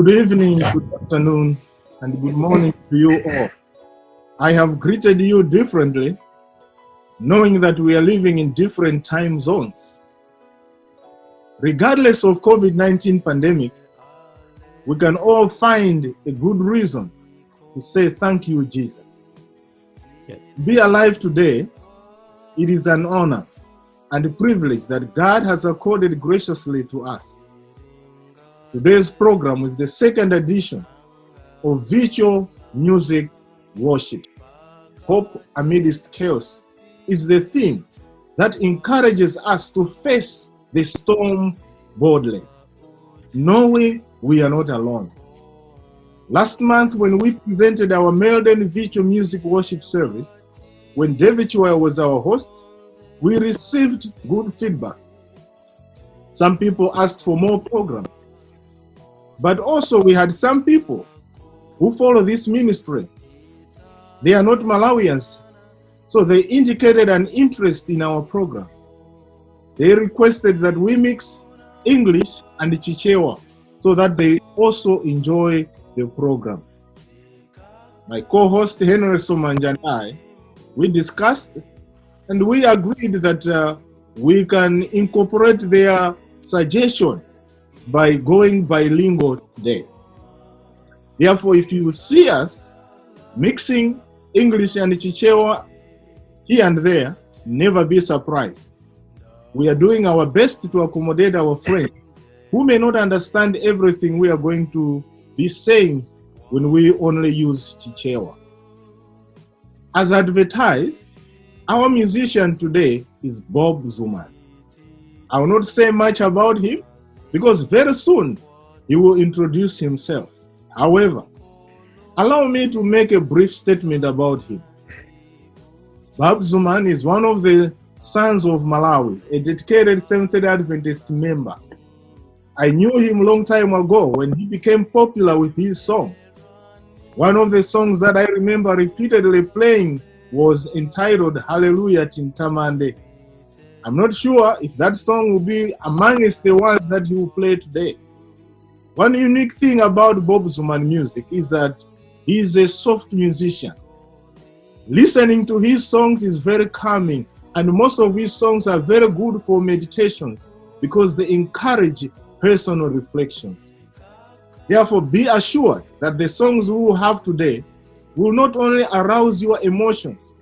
Good evening, good afternoon, and good morning to you all. I have greeted you differently, knowing that we are living in different time zones. Regardless of COVID-19 pandemic, we can all find a good reason to say thank you, Jesus. Yes. Be alive today, it is an honor and a privilege that God has accorded graciously to us. Today's program is the second edition of Virtual Music Worship. Hope amidst chaos is the theme that encourages us to face the storm boldly, knowing we are not alone. Last month, when we presented our Melden Virtual Music Worship service, when David Chua was our host, we received good feedback. Some people asked for more programs. But also we had some people who follow this ministry. They are not Malawians, so they indicated an interest in our programs. They requested that we mix English and Chichewa so that they also enjoy the program. My co-host Henry Somanje and I, we discussed and we agreed that we can incorporate their suggestion by going bilingual today. Therefore, if you see us mixing English and Chichewa here and there, never be surprised. We are doing our best to accommodate our friends who may not understand everything we are going to be saying when we only use Chichewa. As advertised, our musician today is Bob Zumani. I will not say much about him because very soon he will introduce himself. However, allow me to make a brief statement about him. Bob Zumani is one of the sons of Malawi, a dedicated Seventh-day Adventist member. I knew him a long time ago when he became popular with his songs. One of the songs that I remember repeatedly playing was entitled Hallelujah Tintamande. I'm not sure if that song will be amongst the ones that he will play today. One unique thing about Bob Zumani music is that he is a soft musician. Listening to his songs is very calming, and most of his songs are very good for meditations because they encourage personal reflections. Therefore, be assured that the songs we will have today will not only arouse your emotions,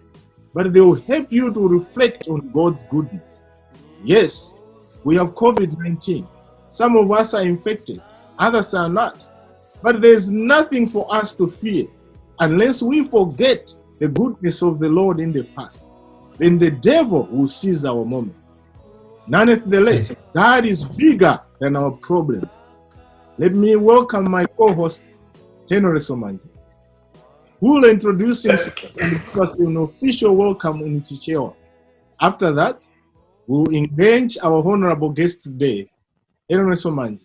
but they will help you to reflect on God's goodness. Yes, we have COVID-19. Some of us are infected, others are not. But there is nothing for us to fear unless we forget the goodness of the Lord in the past. Then the devil will seize our moment. Nonetheless, God is bigger than our problems. Let me welcome my co-host, Henry Somanje, who will introduce himself and give us an official welcome in Chichewa. After that, we will engage our honorable guest today, Henry Somanje.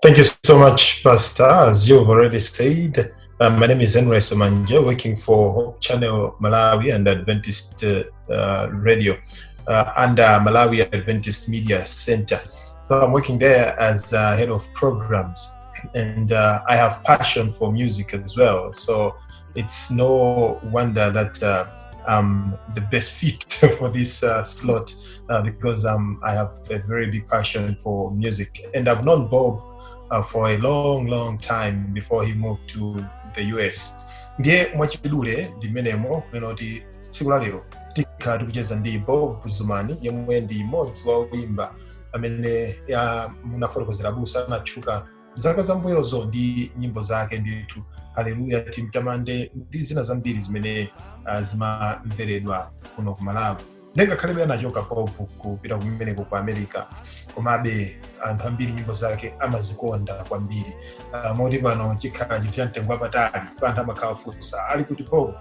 Thank you so much, Pastor. As you've already said, my name is Henry Somanje, working for Hope Channel Malawi and Adventist Radio and Malawi Adventist Media Center. So I'm working there as head of programs, and I have passion for music as well. So it's no wonder that I'm the best fit for this slot because I have a very big passion for music. And I've known Bob for a long time before he moved to the US. Ndiye mwachidule ndimenemo kunoti tsiku la lero tikhala tikucheza ndi Bob Zumani yemwe ndi mmodzi wa oyimba amene munafotokozera busa anatchuka zaka zambuyozo ndi nyimbo zake ndithu Hallelujah Tintamande ndi zina zambiri zimene zimamveredwa kuno ku Malawi. Ngakhale anachoka kupita kumeneko ku America, komabe anthu ambiri nyimbo zake amazikonda kwambiri. Moti pano chikhala chinthu cha mtengo wapatali anthu amakhala funsa ali kuti Bob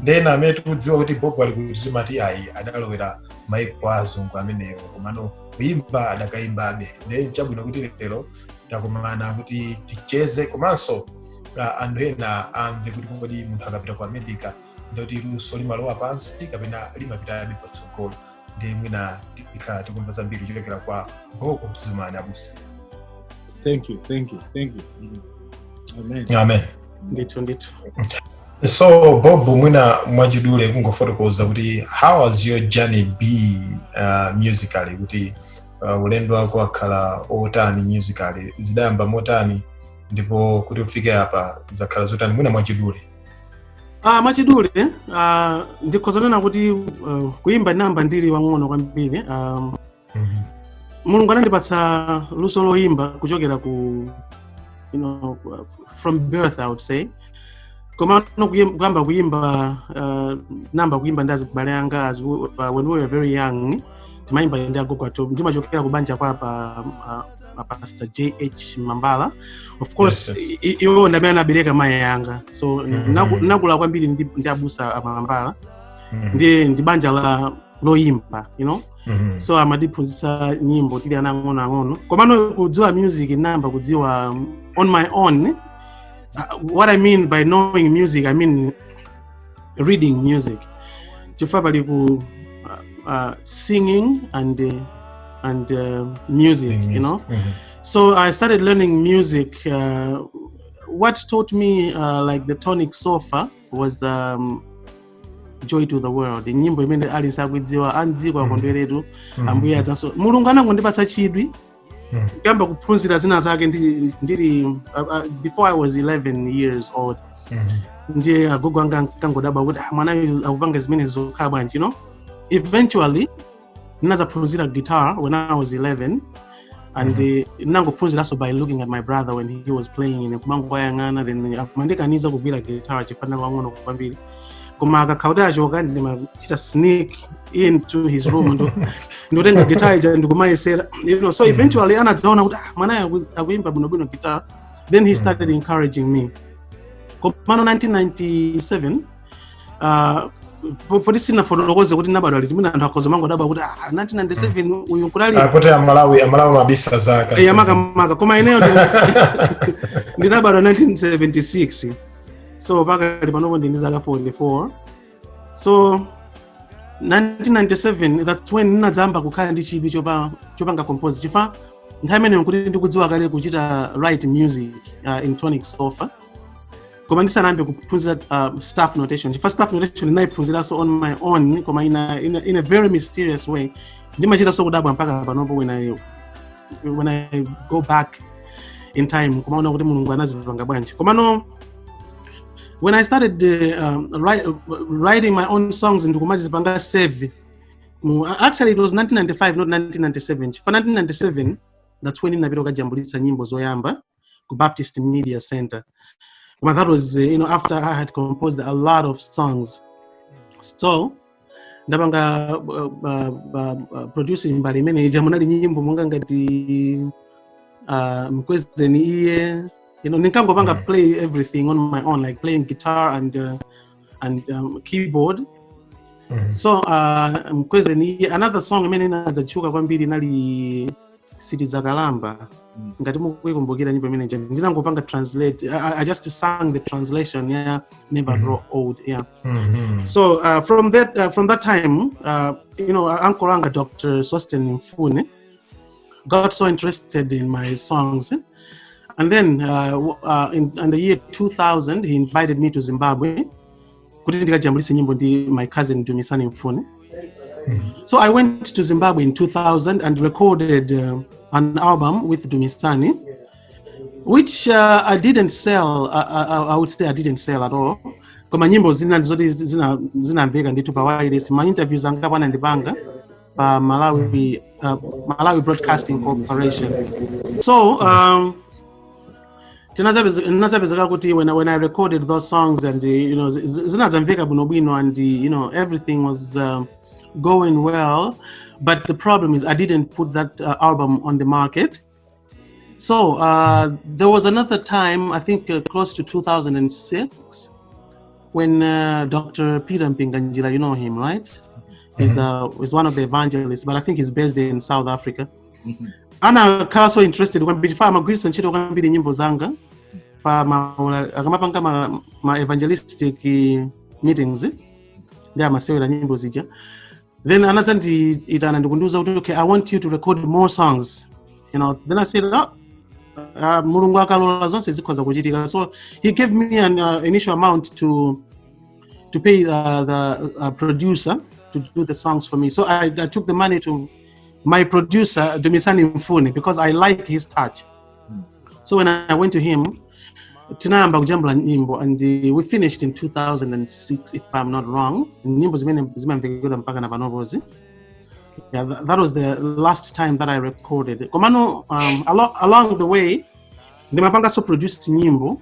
ndena amene tikudziwa kuti Bob ali kuti timati ayi adalowera maiko a azungu amenewo, komano kuyimba adakayimbabe. Ndiye chabwino kuti lero takumana kuti ticheze komanso anthu ena amve kuti kodi munthu akapita ku America ndoti luso limalowa pansi kapena limapita patsogolo. Ndiye mwina tikhala tikumva zambiri kuchokera kwa Bob Zumani abusi. Thank you. Amen. Ndithu. So Bob mwina mwajidule kungofotokoza kuti how has your journey been musically, kuti ulendo wako wakhala otani musically, zidayamba motani ndipo kuti ufike apa zakhala zotani, mwina mwajidule? Mwachidule ndikhozanena kuti kuimba namba ndili wang'ono kwambiri. Mulungu anandipatsa luso loimba kuchokera ku from birth, I would say. Koma kuyamba kuimba namba kuimba ndazi kubale anga when we were very young, timaimba ndi agogo athu, ndimachokera kubanja kwa Pastor J.H. Mambala. Of course, iwo ndamene anabereka mayi yanga, so nakula kwambiri ndi abusa Mambala, ndi banja la loimba, so amadiphunzitsa nyimbo tili anang'ono. Komano kudziwa music namba kudziwa on my own. What I mean by knowing music, I mean reading music. Chifukwa pali ku singing and music, So I started learning music. What taught me like the tonic sofa was Joy to the World. Nyimbo imene alisa kudziwa anzikwa kondweretu ambuye atanso. Mulungu anangondipatsa chidwi. Kamba kuphunzira zina zake ndiri before I was 11 years old. Nje agogo anga kangodaba kuti mwana akupanga zimene zokhala bwanji, Eventually ndinazaphunzira guitar when I was 11, and nangophunzira so by looking at my brother when he was playing in kumango yangana, then akumandikaniza kugwira guitar chifana wang'ono kwambiri. Koma akakauda achoka ndimachita sneak into his room ndotenga guitar ija ndikumayesera, so eventually anadzaona kuti mwana akuimba bwinobwino guitar, then he started encouraging me. Komano 1997 poti sina fotokoze kuti nabadwa liti mina anthu akhoza mangodaba kuti 1997 uyu kulali poti amalawi mabisa zaka maka koma ineyo ndinabadwa 1976, so pakali panopo ndi zaka 44. So 1997, that's when ninadzamba kukhala ndi chidwi chopanga compose. Chifa nthawi imeneyo kuti ndikudziwa kale kuchita write music in tonic sofa. Koma ndisanambe kuphunzira staff notation. Chifa staff notation ndinayiphunzira so on my own, koma in a very mysterious way. Ndimachita so kudabwa mpaka panopo when I go back in time, koma ona kuti Mulungu anazipanga bwanji. Koma no, when I started writing my own songs in Kumazipanga Save, actually it was 1995, not 1997. For 1997, that's when Nabitoka Jambulitsa nyimbo zoyamba ku Baptist Media Center. But that was after I had composed a lot of songs. So ndabanga producing mbali manager munali nyimbo monga ngati mkwezeni iye, nikangopanga play everything on my own, like playing guitar and keyboard. So mkwezeni another song imene inazachuka kwambiri nali City Zakalamba. Ngati mukuikumbukira nyimbo imene ndinangopanga translate. I just sang the translation, never grow old, So from that time, Uncle Ranga, Dr. Sosten Mfune, got so interested in my songs. And then in the year 2000, he invited me to Zimbabwe. My cousin Dumisani Mfune. So I went to Zimbabwe in 2000 and recorded an album with Dumisani, which I didn't sell. I would say I didn't sell at all. Koma nyimbo zinamveka nditu pa wireless. My interviews anga pana ndipanga pa Malawi Broadcasting Corporation. So tinazapezeka kuti when I recorded those songs and zinazamveka bwinobwino and everything was going well, but the problem is I didn't put that album on the market. So there was another time, I think close to 2006, when Dr. Peter Mpinganjila, you know him, right? He's one of the evangelists, but I think he's based in South Africa. Ana kala so interested when before magwisa nchito kwambiri nyimbo zanga pa akamapanga ma evangelistic meetings ndia masewera nyimbo zija. Then anazandi itana ndikunduza kuti okay, I want you to record more songs. Then I said, mulungu akalola zonse zikhoza kuchitika. So he gave me an initial amount to pay the producer to do the songs for me. So I took the money to my producer, Dumisani Mfune, because I like his touch. So when I went to him, tinayamba kujambula nyimbo, and we finished in 2006, if I'm not wrong. Nyimbo zimemvekula mpaka na panopozi. Yeah, that was the last time that I recorded. Komano, along the way, ndimapanga so produced nyimbo.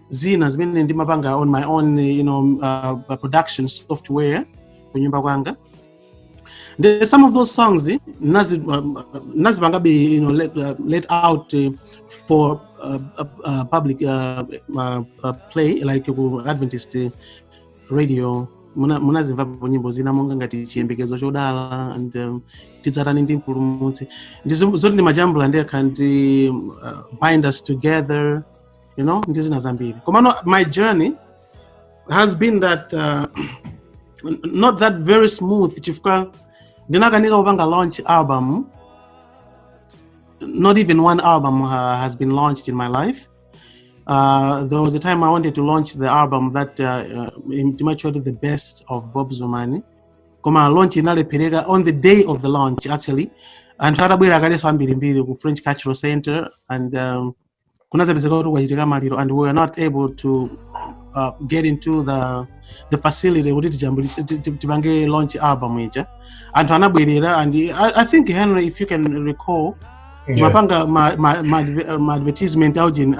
Zina zimene ndimapanga on my own, production software kunyumba kwanga. There's some of those songs nazipanga be let out for public play, like Adventist radio. Munazimva nyimbo zina monga ngati chiyembekezo chodala and tidzatani ndi mpulumutsi. Zoti ndi majambula ndi kandi bind us together, ndi zina zambiri. Komano my journey has been that not that very smooth. Chifukwa ndinakanika kupanga launch album. Not even one album has been launched in my life. There was a time I wanted to launch the album that intituled The Best of Bob Zumani. Koma launch inalepereka on the day of the launch, actually. And tarabwera kaleso ambirimbiri ku French Cultural Center, and kunazapezeka kuti kwachitika maliro, and we were not able to get into the facility kuti tipange launch album ija. And anabwerera, and I think, Henry, if you can recall, mapanga my advertisement out in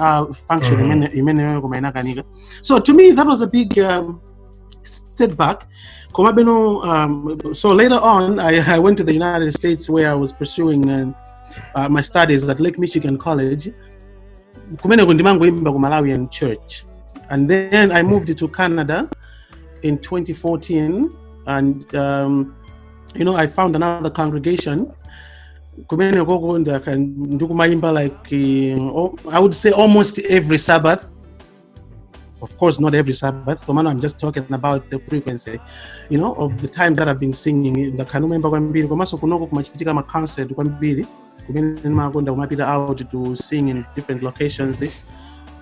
function imene kumaina kanika. So to me that was a big setback. So later on I went to the United States, where I was pursuing my studies at Lake Michigan College. Kumene kundimangoimba ku Malawian church. And then I moved to Canada in 2014, and I found another congregation. Like I would say almost every Sabbath. Of course, not every Sabbath. I'm just talking about the frequency, of the times that I've been singing. The kanumemba kwambiri komaso kunoko kumachitika ma concert kwambiri. Kumene makonda kumapita out to sing in different locations.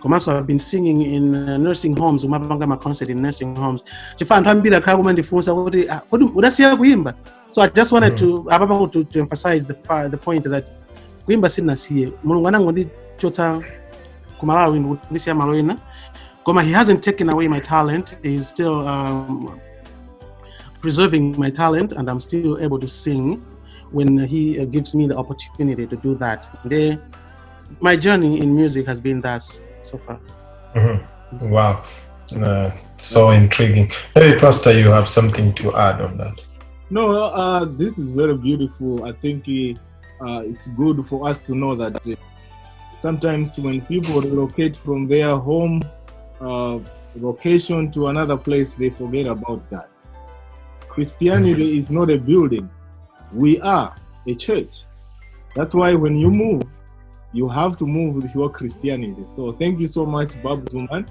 Komaso I've been singing in nursing homes. Kumapanga ma concert in nursing homes. Chifana ambira kaguma ndifunsa kuti udasiya kuimba. So I just wanted to emphasize the point that kuimba sina siye. Mulungu anangoti chota kumalawi ndisiya maloina. Koma he hasn't taken away my talent. He's still preserving my talent, and I'm still able to sing when he gives me the opportunity to do that. My journey in music has been that so far. Mm-hmm. Wow, so intriguing. Maybe Pastor, you have something to add on that? No, this is very beautiful. I think it's good for us to know that sometimes when people relocate from their home location to another place, they forget about that. Christianity is not a building. We are a church. That's why when you move, you have to move with your Christianity. So thank you so much, Bob Zumani,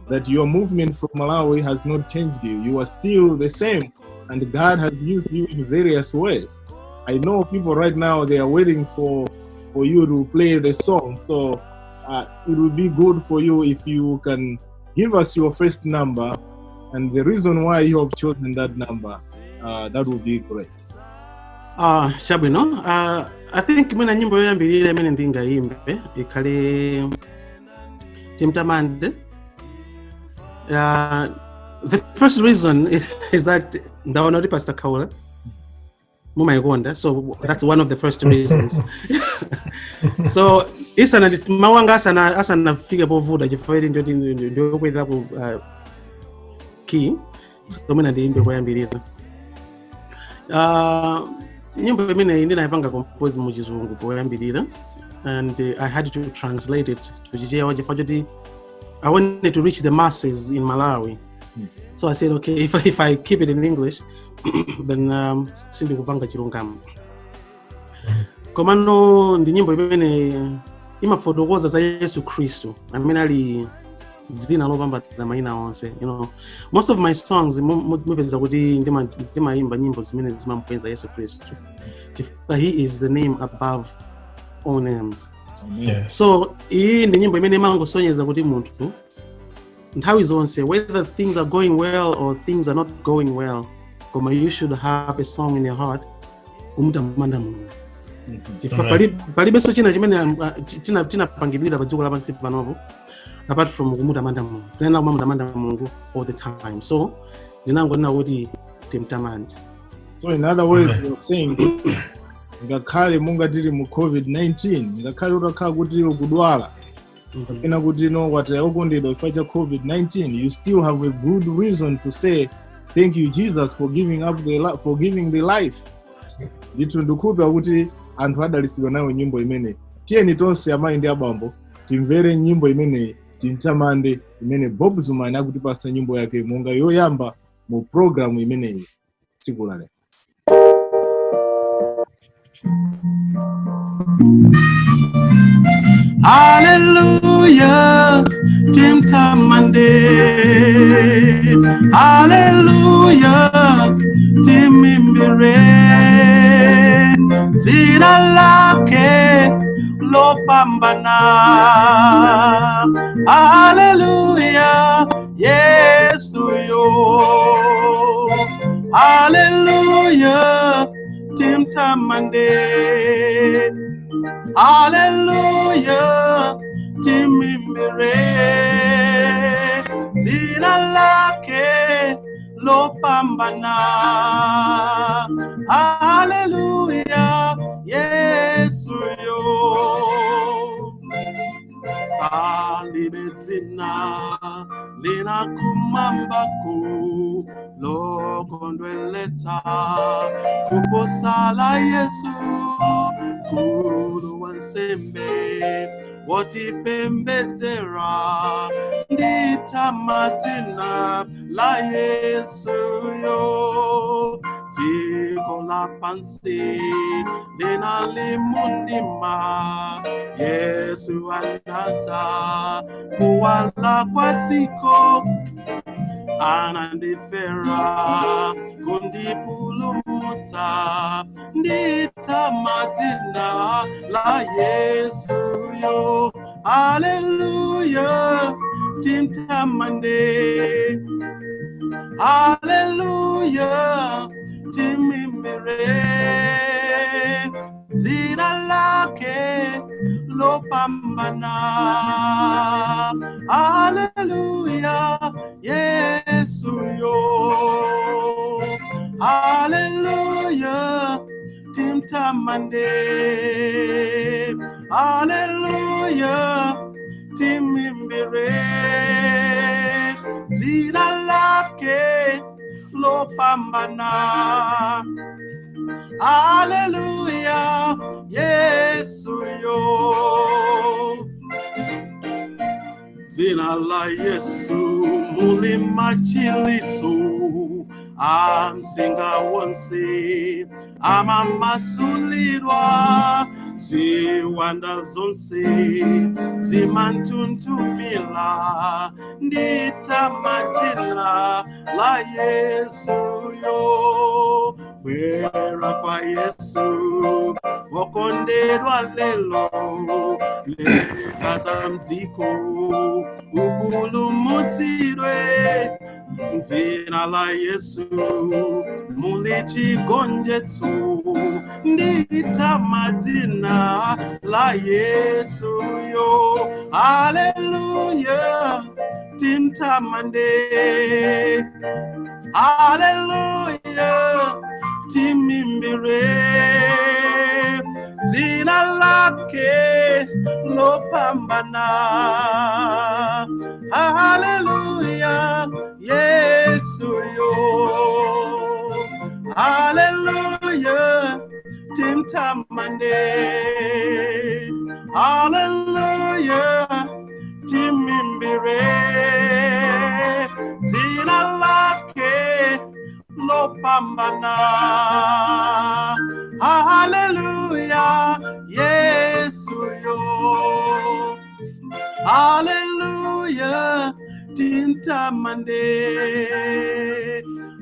that your movement from Malawi has not changed you. You are still the same, and God has used you in various ways. I know people right now, they are waiting for you to play the song. So it would be good for you if you can give us your first number and the reason why you have chosen that number. That would be great. Shabino, I think mina nyimbo yoyambirira imene ndingaimbe ikhale Timtamande. The first reason is that ndaona Pastor Khaula mumayikonda, so that's one of the first reasons. So isana mawanga asana fika povuda chifukwa ndio kwenda ku key, so mina ndiimbe koyambirira. Nyimbo imene ndinayipanga compose mu Chizungu poyambirira, and I had to translate it to Chichewa chifukwa I wanted to reach the masses in Malawi. So I said, okay, if I keep it in English, then sindi kupanga chilungamo. Komano ndi nyimbo imene imafotokoza za Yesu Kristu, amene ali dzina lopambana mayina onse. Most of my songs mupeza kuti ndimayimba nyimbo zimene zimamupeza Yesu Kristu. He is the name above all names. Yes. So iyi ndi nyimbo imene imangosonyeza kuti munthu nthawi zonse, whether things are going well or things are not going well, koma you should have a song in your heart kumutamanda Mulungu. Chifukwa palibenso china chimene tinapangidwira pa dziko lapansi panopo apart from kumutamanda Mulungu. Tinena kumutamanda Mulungu all the time. So ndinangonena kuti timtamande. So in other words, you're saying ngakhale munga tiri mu COVID-19, ngakhale utakhala kuti ukudwala kapena kuti wataya ukondedwa chifukwa cha COVID-19, you still have a good reason to say thank you Jesus for giving the life. Ndithu ndikukhulupirira kuti anthu adalisidwa nayo nyimbo imene. Tiyeni tonse amayi ndi abambo timvere nyimbo imene timtamande, imene Bob Zumani akutipasa nyimbo yake monga yoyamba mu program imeneyi tsiku la lero. Hallelujah, timtamande. Hallelujah, timimbire. Dzina lake lopambana. Hallelujah, Yesu yo. Hallelujah, timtamande. Hallelujah, timimbire. Dzina lake lopambana. Hallelujah, Yesu yo. Alibedzina lina kumambaku lokondweletsa kuposala Yesu kulu wansembe wotipembedzera nditamatina la Yesu yo. Tiko la pansi lina limundima Yesu anata kuwala kwa tiko anandifera kundipulumutsa nditamatina la Yesu yo. Hallelujah, timtamande. Hallelujah, timimbire. Dzina lake lopambana. Hallelujah, Yesu yo. Hallelujah, timtamande. Hallelujah, timimbire. Dzina lake lopambana. Hallelujah, Yesu yo. Dzina la Yesu mulima chilitu amsinga wonse amamasulirwa ziwanda zonse zimantuntumila nditamatina la Yesu yo. Bwera kwa Yesu wakondedwa lelo lekaza mdziko upulumutsidwe. Dzina la Yesu muli chigonjetso nditamatina la Yesu yo. Hallelujah, timtamande. Hallelujah, timimbire. Dzina lake lopambana. Hallelujah, Yesu yo. Hallelujah, timtamande. Hallelujah, timimbire. Dzina lake lopambana. Hallelujah, Yesu yo. Hallelujah, timtamande.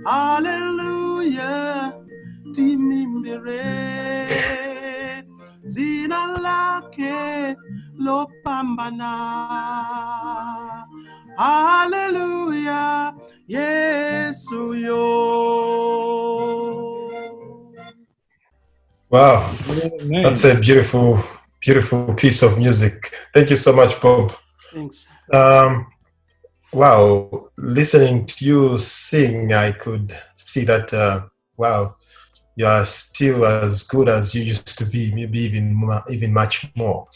Hallelujah, timimbire. Dzina lake lopambana. Hallelujah, Yesu yo. Wow, Amen. that's a beautiful, beautiful piece of music. Thank you so much, Bob. Thanks. Wow, listening to you sing, I could see that, wow, you are still as good as you used to be, maybe even much more.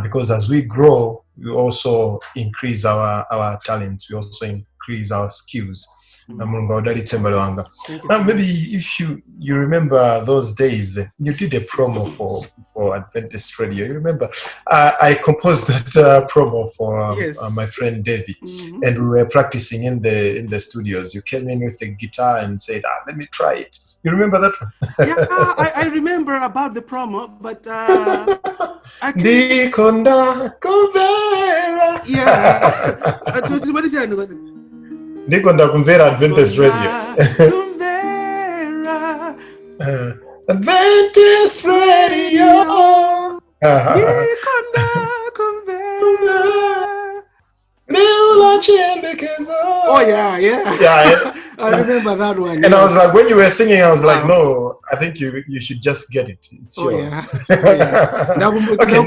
Because as we grow, we also increase our talents, we also increase our skills. Maybe if you remember those days, you did a promo for Adventist Radio. You remember, I composed that promo for Yes. my friend Davy, and we were practicing in the studios. You came in with a guitar and said, "Let me try it." You remember that one? Yeah, I remember about the promo, but I can't. Ndikonda kumvera. Ndikonda kumvera Adventist Radio. Kumvera. Adventist Radio. Ndikonda kumvera. Oh yeah. Yeah. I remember that one. And I was like, when you were singing, I was like, no, I think you should just get it. It's yours. Yeah. Okay.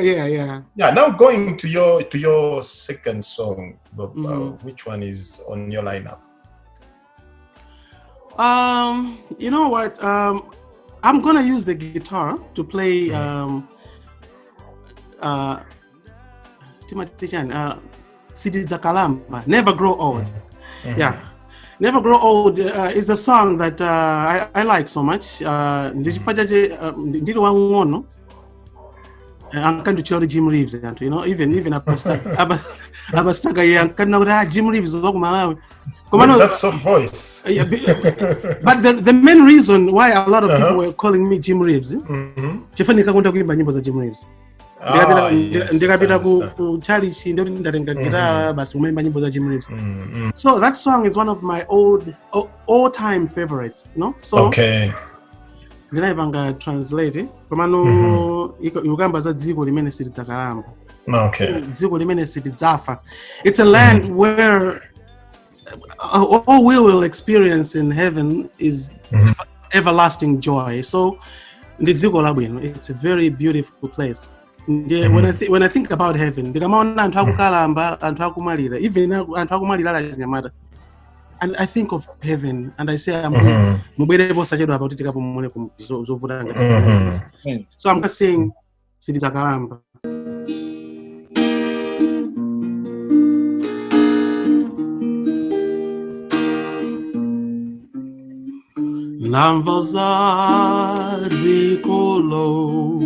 Yeah. Yeah. Now going to your second song, Bob, which one is on your lineup? You know what? I'm gonna use the guitar to play Sidi Zakalamba, Never Grow Old. Yeah. Never Grow Old is a song that I like so much. Ndiri wangono. I'm kind of chori Jim Reeves, you know, even Abastaga young can Jim Reeves was Malawi. That's some voice. But the main reason why a lot of people were calling me Jim Reeves, Jeffani kakonda kuimba nyimbo za Jim Reeves. Ndikapita ku chalichi ndio ndatenga guitar basi umaimba nyimbo za Jim Reeves. So that song is one of my all-time favorites, you know? So okay. Ndinaipanga translate komano ikamba za dziko limene silidzakalamba. Okay. Dziko limene silidzafa. It's a land where all we will experience in heaven is everlasting joy. So dziko labwino, it's a very beautiful place. When I think about heaven, ndikamaona anthu akukalamba, anthu akumalira, even anthu akumalira ala nyamata. And I think of heaven and I say mubwerepo sachedwa apa kuti tikapomole zovuta ngati. So I'm just saying Sidi Zakalamba. Namva za dzikolo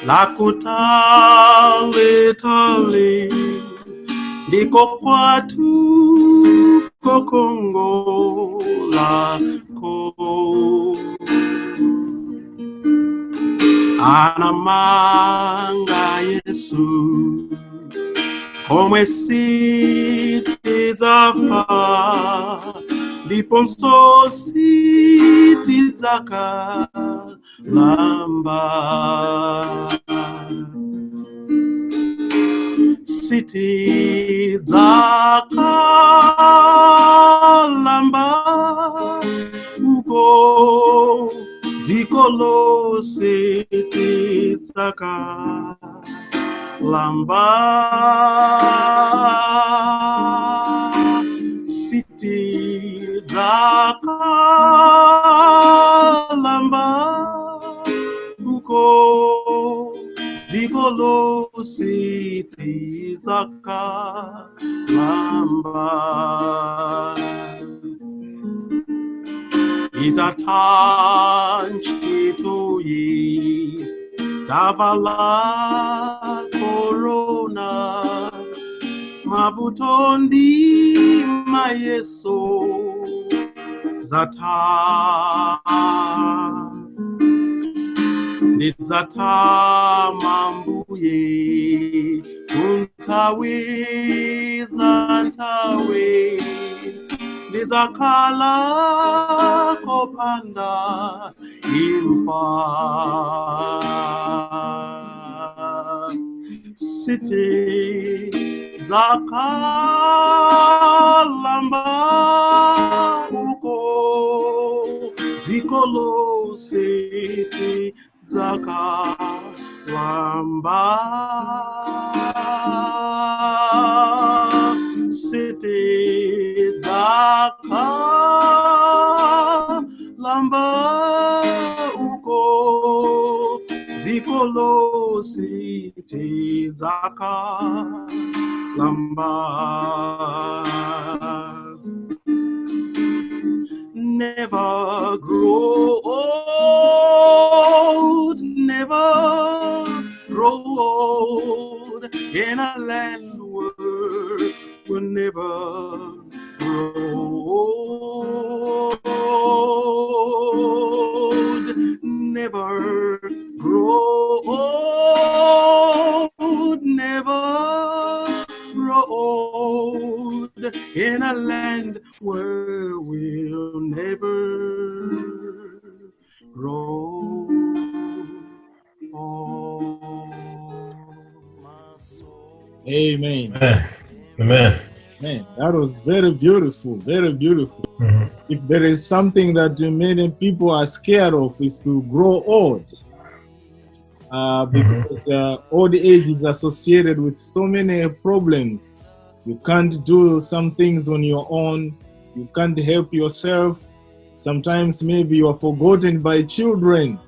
lakutali ndiko kwatu kokongo lako anamanga Yesu komwe sitidzafa ndipo sitidzakalamba sitidzakalamba uko dziko lose sitidzakalamba sitidzakalamba uko dziko lose sitidzakalamba itatanchitoyi tavala corona mabutondi mayeso zata nidzata mambuye kuntawe zantawe nidzakhala kopanda imfa city zakalamba uko zikolo city zakalamba city zakalamba uko zikolo city zakalamba. Never grow old, never grow old in a land where we'll never grow old. Never grow old, never grow old in a land where we'll never grow old. Amen. Amen. Man, that was very beautiful, very beautiful. Mhm. If there is something that many people are scared of, is to grow old. Because old age is associated with so many problems. You can't do some things on your own. You can't help yourself. Sometimes maybe you are forgotten by children.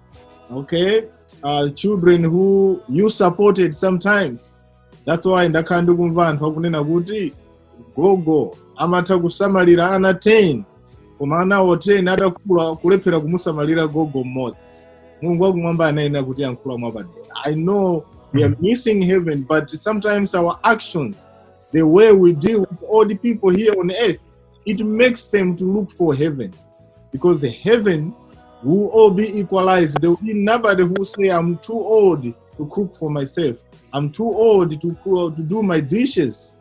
Okay? Children who you supported sometimes. That's why ndakandukumva anthu akunena kuti gogo amatha kusamalira ana 10 koma anawo 10 adakula kulephera kumusamalira gogo mmodzi. Mulungu akumwamba anayena kuti yankhula mwapadera. I know we are missing heaven, but sometimes our actions, the way we deal with all the people here on earth, it makes them to look for heaven. Because heaven will all be equalized. There will be nobody who say, I'm too old to cook for myself. I'm too old to do my dishes.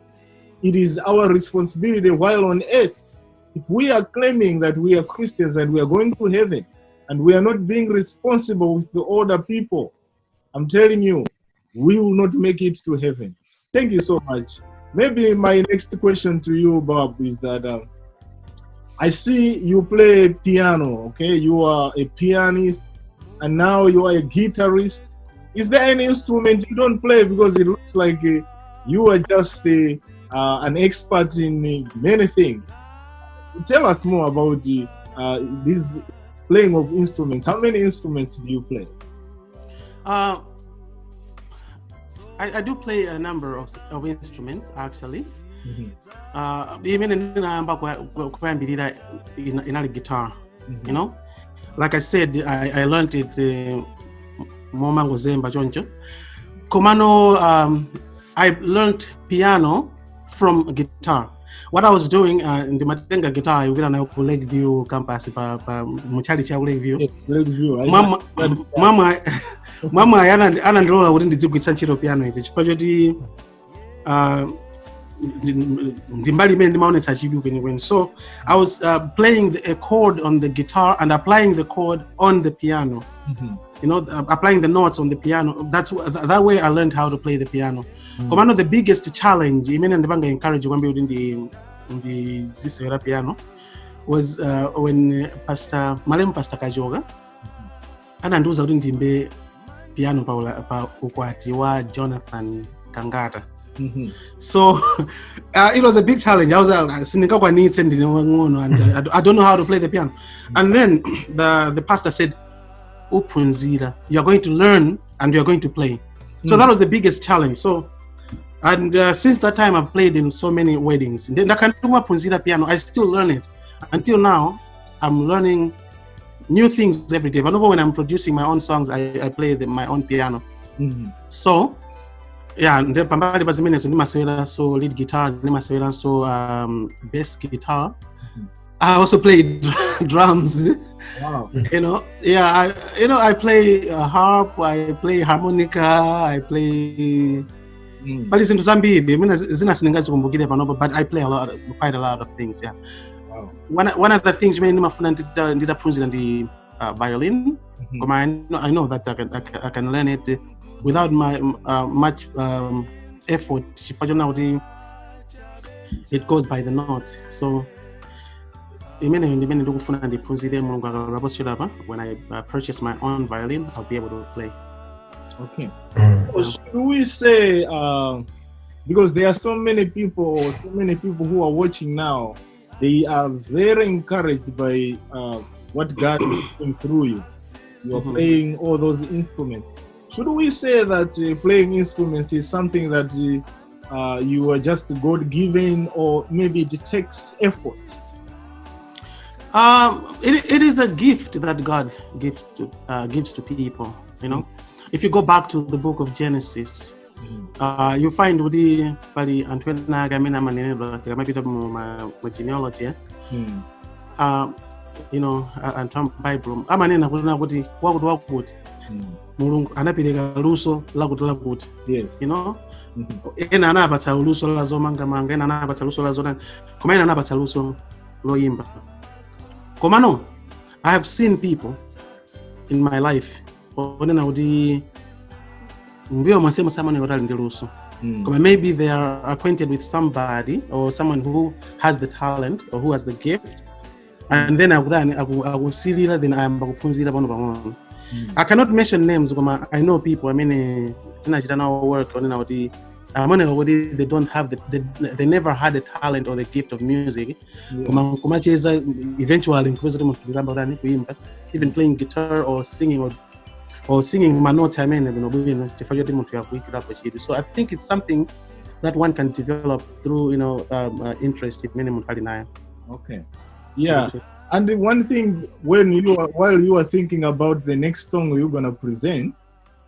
It is our responsibility while on earth. If we are claiming that we are Christians and we are going to heaven, and we are not being responsible with the older people, I'm telling you, we will not make it to heaven. Thank you so much. Maybe my next question to you, Bob, is that I see you play piano, okay? You are a pianist, and now you are a guitarist. Is there any instrument you don't play? Because it looks like you are just an expert in many things. Tell us more about this playing of instruments. How many instruments do you play? I do play a number of instruments, actually. Even in guitar, you know. Like I said, I learned it Momango Zemba Jonjo. Komano, I learned piano from guitar. What I was doing in the Matenga guitar, I went on Lakeview campus, Muchali Lakeview. Mama, I wouldn't do with Sanchiro piano. It's probably so I was playing a chord on the guitar and applying the chord on the piano. You know, applying the notes on the piano. That way I learned how to play the piano. One of the biggest challenge, even in the bank, I encourage you when we in the Zisera piano, was when Pastor Kajoga and I was out in the piano pa ukwatiwa Jonathan Kangata. So it was a big challenge. I was and I don't know how to play the piano. And then the pastor said, Upunzira, you're going to learn and you're going to play. So that was the biggest challenge. So and since that time I've played in so many weddings. Then piano, I still learn it. Until now, I'm learning new things every day. But when I'm producing my own songs, I play my own piano. So yeah, the Pambali Bazimene so lead guitar, so bass guitar. I also play drums. Wow. You know, yeah, I play harp, I play harmonica, I play. But listen to some beat. But I play quite a lot of things. Yeah. Wow. One of the things did the violin. I know that I can learn it without much effort it goes by the notes. So when I purchase my own violin, I'll be able to play. Okay. Should we say, because there are so many people who are watching now, they are very encouraged by what God is doing through you. You are playing all those instruments. Should we say that playing instruments is something that you are just God-given, or maybe it takes effort? It is a gift that God gives to people. You know, if you go back to the book of Genesis, you find the genealogy. You know, and Bible. Mulungu anapeleka luso lakuti. Yes. You know? Ena anapata luso la zomanga, ena anapata luso la zona. Koma ena anapata luso loyimba. Komano, I have seen people in my life. Maybe they are acquainted with somebody or someone who has the talent or who has the gift. And then I will see later, then I am I cannot mention names. I know people. I mean, they don't have they never had the talent or the gift of music. Eventually, even playing guitar or singing or singing manota. So I think it's something that one can develop through interest in minimum. Okay. Yeah. And the one thing, while you are thinking about the next song you're gonna present,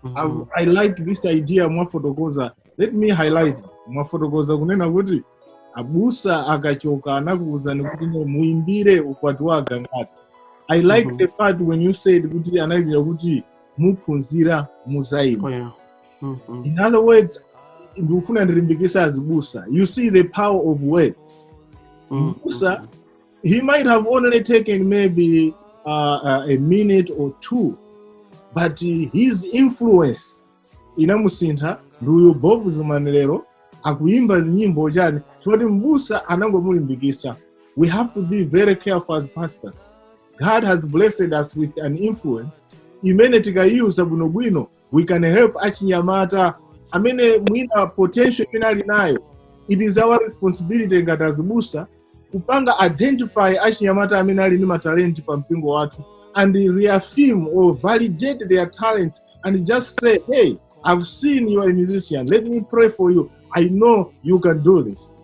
I like this idea. Let me highlight it. Kunena kuti abusa akachoka anakuza nikuti muimbire ukwati wake ngati. I like the part when you said kuti anakuza kuti muphunzira muzaima. Oh, yeah. In other words, ndufuna ndirimbikisa azibusa. You see the power of words. Busa, he might have only taken maybe a minute or two, but his influence inamusintha nduyo Bob Zumani lero akuimba nyimbo jani choti mbusa anangomulimbikisa. We have to be very careful as pastors. God has blessed us with an influence. Imene tikayusa buno bwino, we can help achinyamata. Amene mwina potential inali nayo. It is our responsibility ngati azibusa kupanga identify achinyamata amene ali ni matalenti pa mpingo watu and reaffirm or validate their talents and just say, hey, I've seen you are a musician. Let me pray for you. I know you can do this.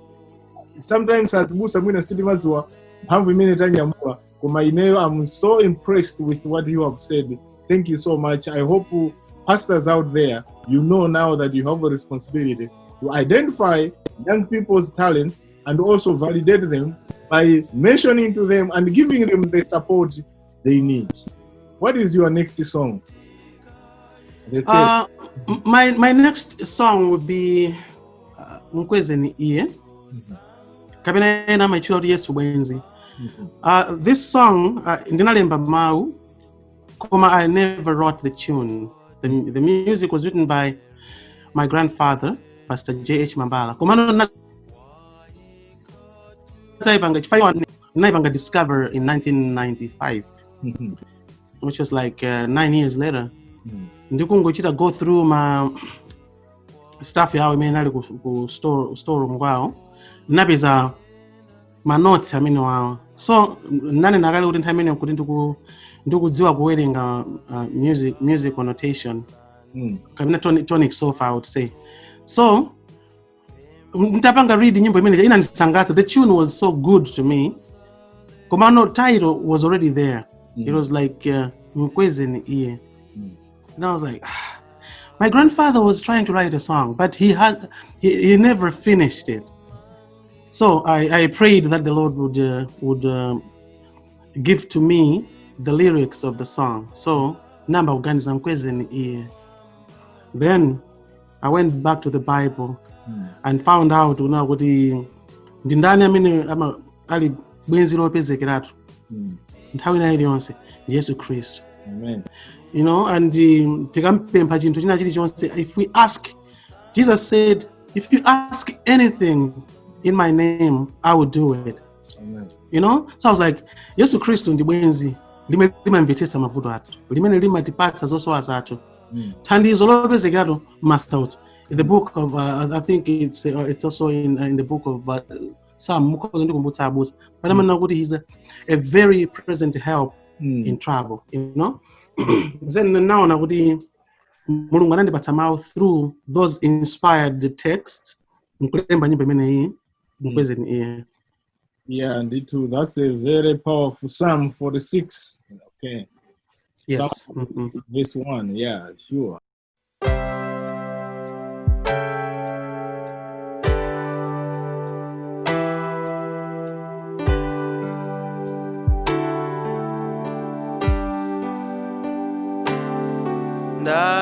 Sometimes as Busa mwina sitimaziwa have a minute anyamua kuma ineyo. I'm so impressed with what you have said. Thank you so much. I hope pastors out there, you know now that you have a responsibility to identify young people's talents and also validate them by mentioning to them and giving them the support they need. What is your next song? My next song would be Mkwezeni Iye. Kabina na maichiro Yesu Wenzi. This song ndinalemba mau koma I never wrote the tune. The music was written by my grandfather, Pastor J.H. Mambala. Koma I discovered in 1995, which was like 9 years later. Ndikungochita go through my stuff yawe imene ku store ngwao napeza ma notes amene wao. So nane nakale kuti nthawi imene kuti ndikudziwa kuwerenga music notation kamina tonic sofa I would say. So ntapanga read nyimbo imene inandisangalatsa. The tune was so good to me. Komano title was already there. It was like Mkwezeni Iye. And I was like, my grandfather was trying to write a song, but he never finished it. So I prayed that the Lord would give to me the lyrics of the song. So namba uganiza Mkwezeni Iye. Then I went back to the Bible and found out kuti ndindani amene ali bwenzi lopezekerato nthawi ina iliyonse Yesu Kristu. Amen. You know, and tikampempha chinthu china chilichonse, if we ask, Jesus said if you ask anything in my name, I will do it. Amen. You know? So I was like, Yesu Kristu ndi bwenzi, limamvetsetsa mavuto athu, limene limatipatsa zosowa athu. Thandizo lopezekatu master out. In the book of, I think it's also in the book of Psalm, but he's a very present help in trouble, you know? Then now Mulungu anandipatsa mawu through those inspired texts. Yeah, and too. That's a very powerful Psalm 46. Okay. Yes. Psalm 46, verse 1. Yeah, sure.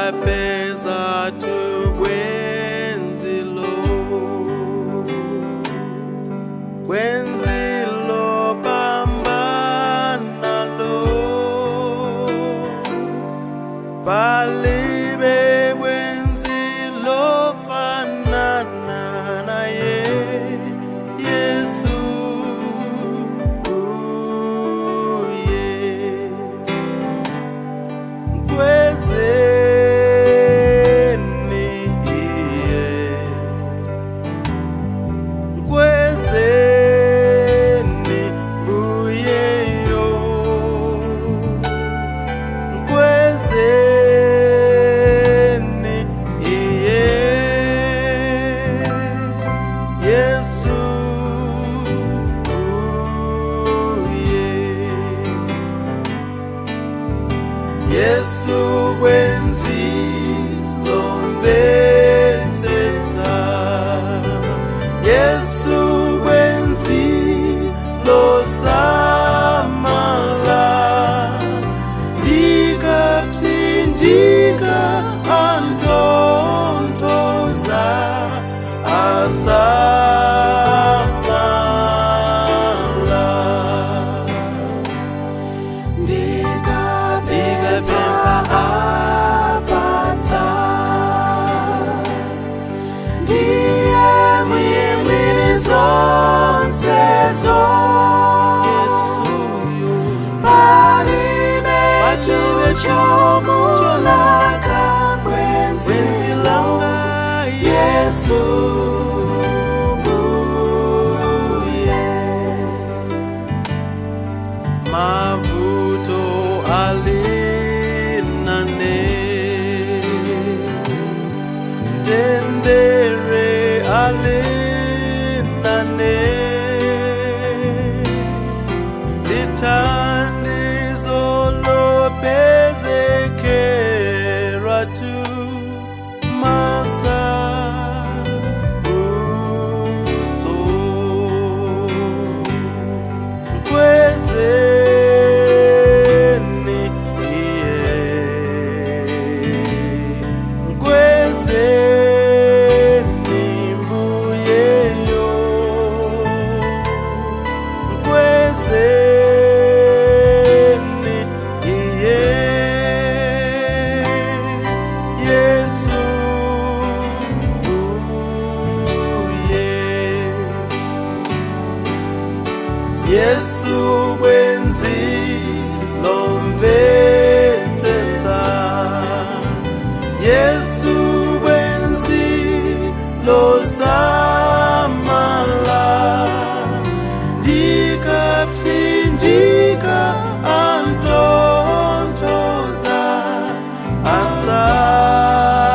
Ndapeza tubwenzilo bwenzilo pambanalo palibe bwenzilo fanana naye Yesu Yesu bwenzi lomvetsetsa Yesu bwenzi losamala ndikapsinjika andontoza chomulaka bwenzi langa Yesu buye mavuto alinane tendere alinane litandizo lopezekera tu masa utso mkwezeni iye mkwezeni mbuyeyo mkwezeni iye Yesu buye Yesu bwenzi lomvetsetsa Yesu bwenzi losamala ndikapsinjika andontoza asamala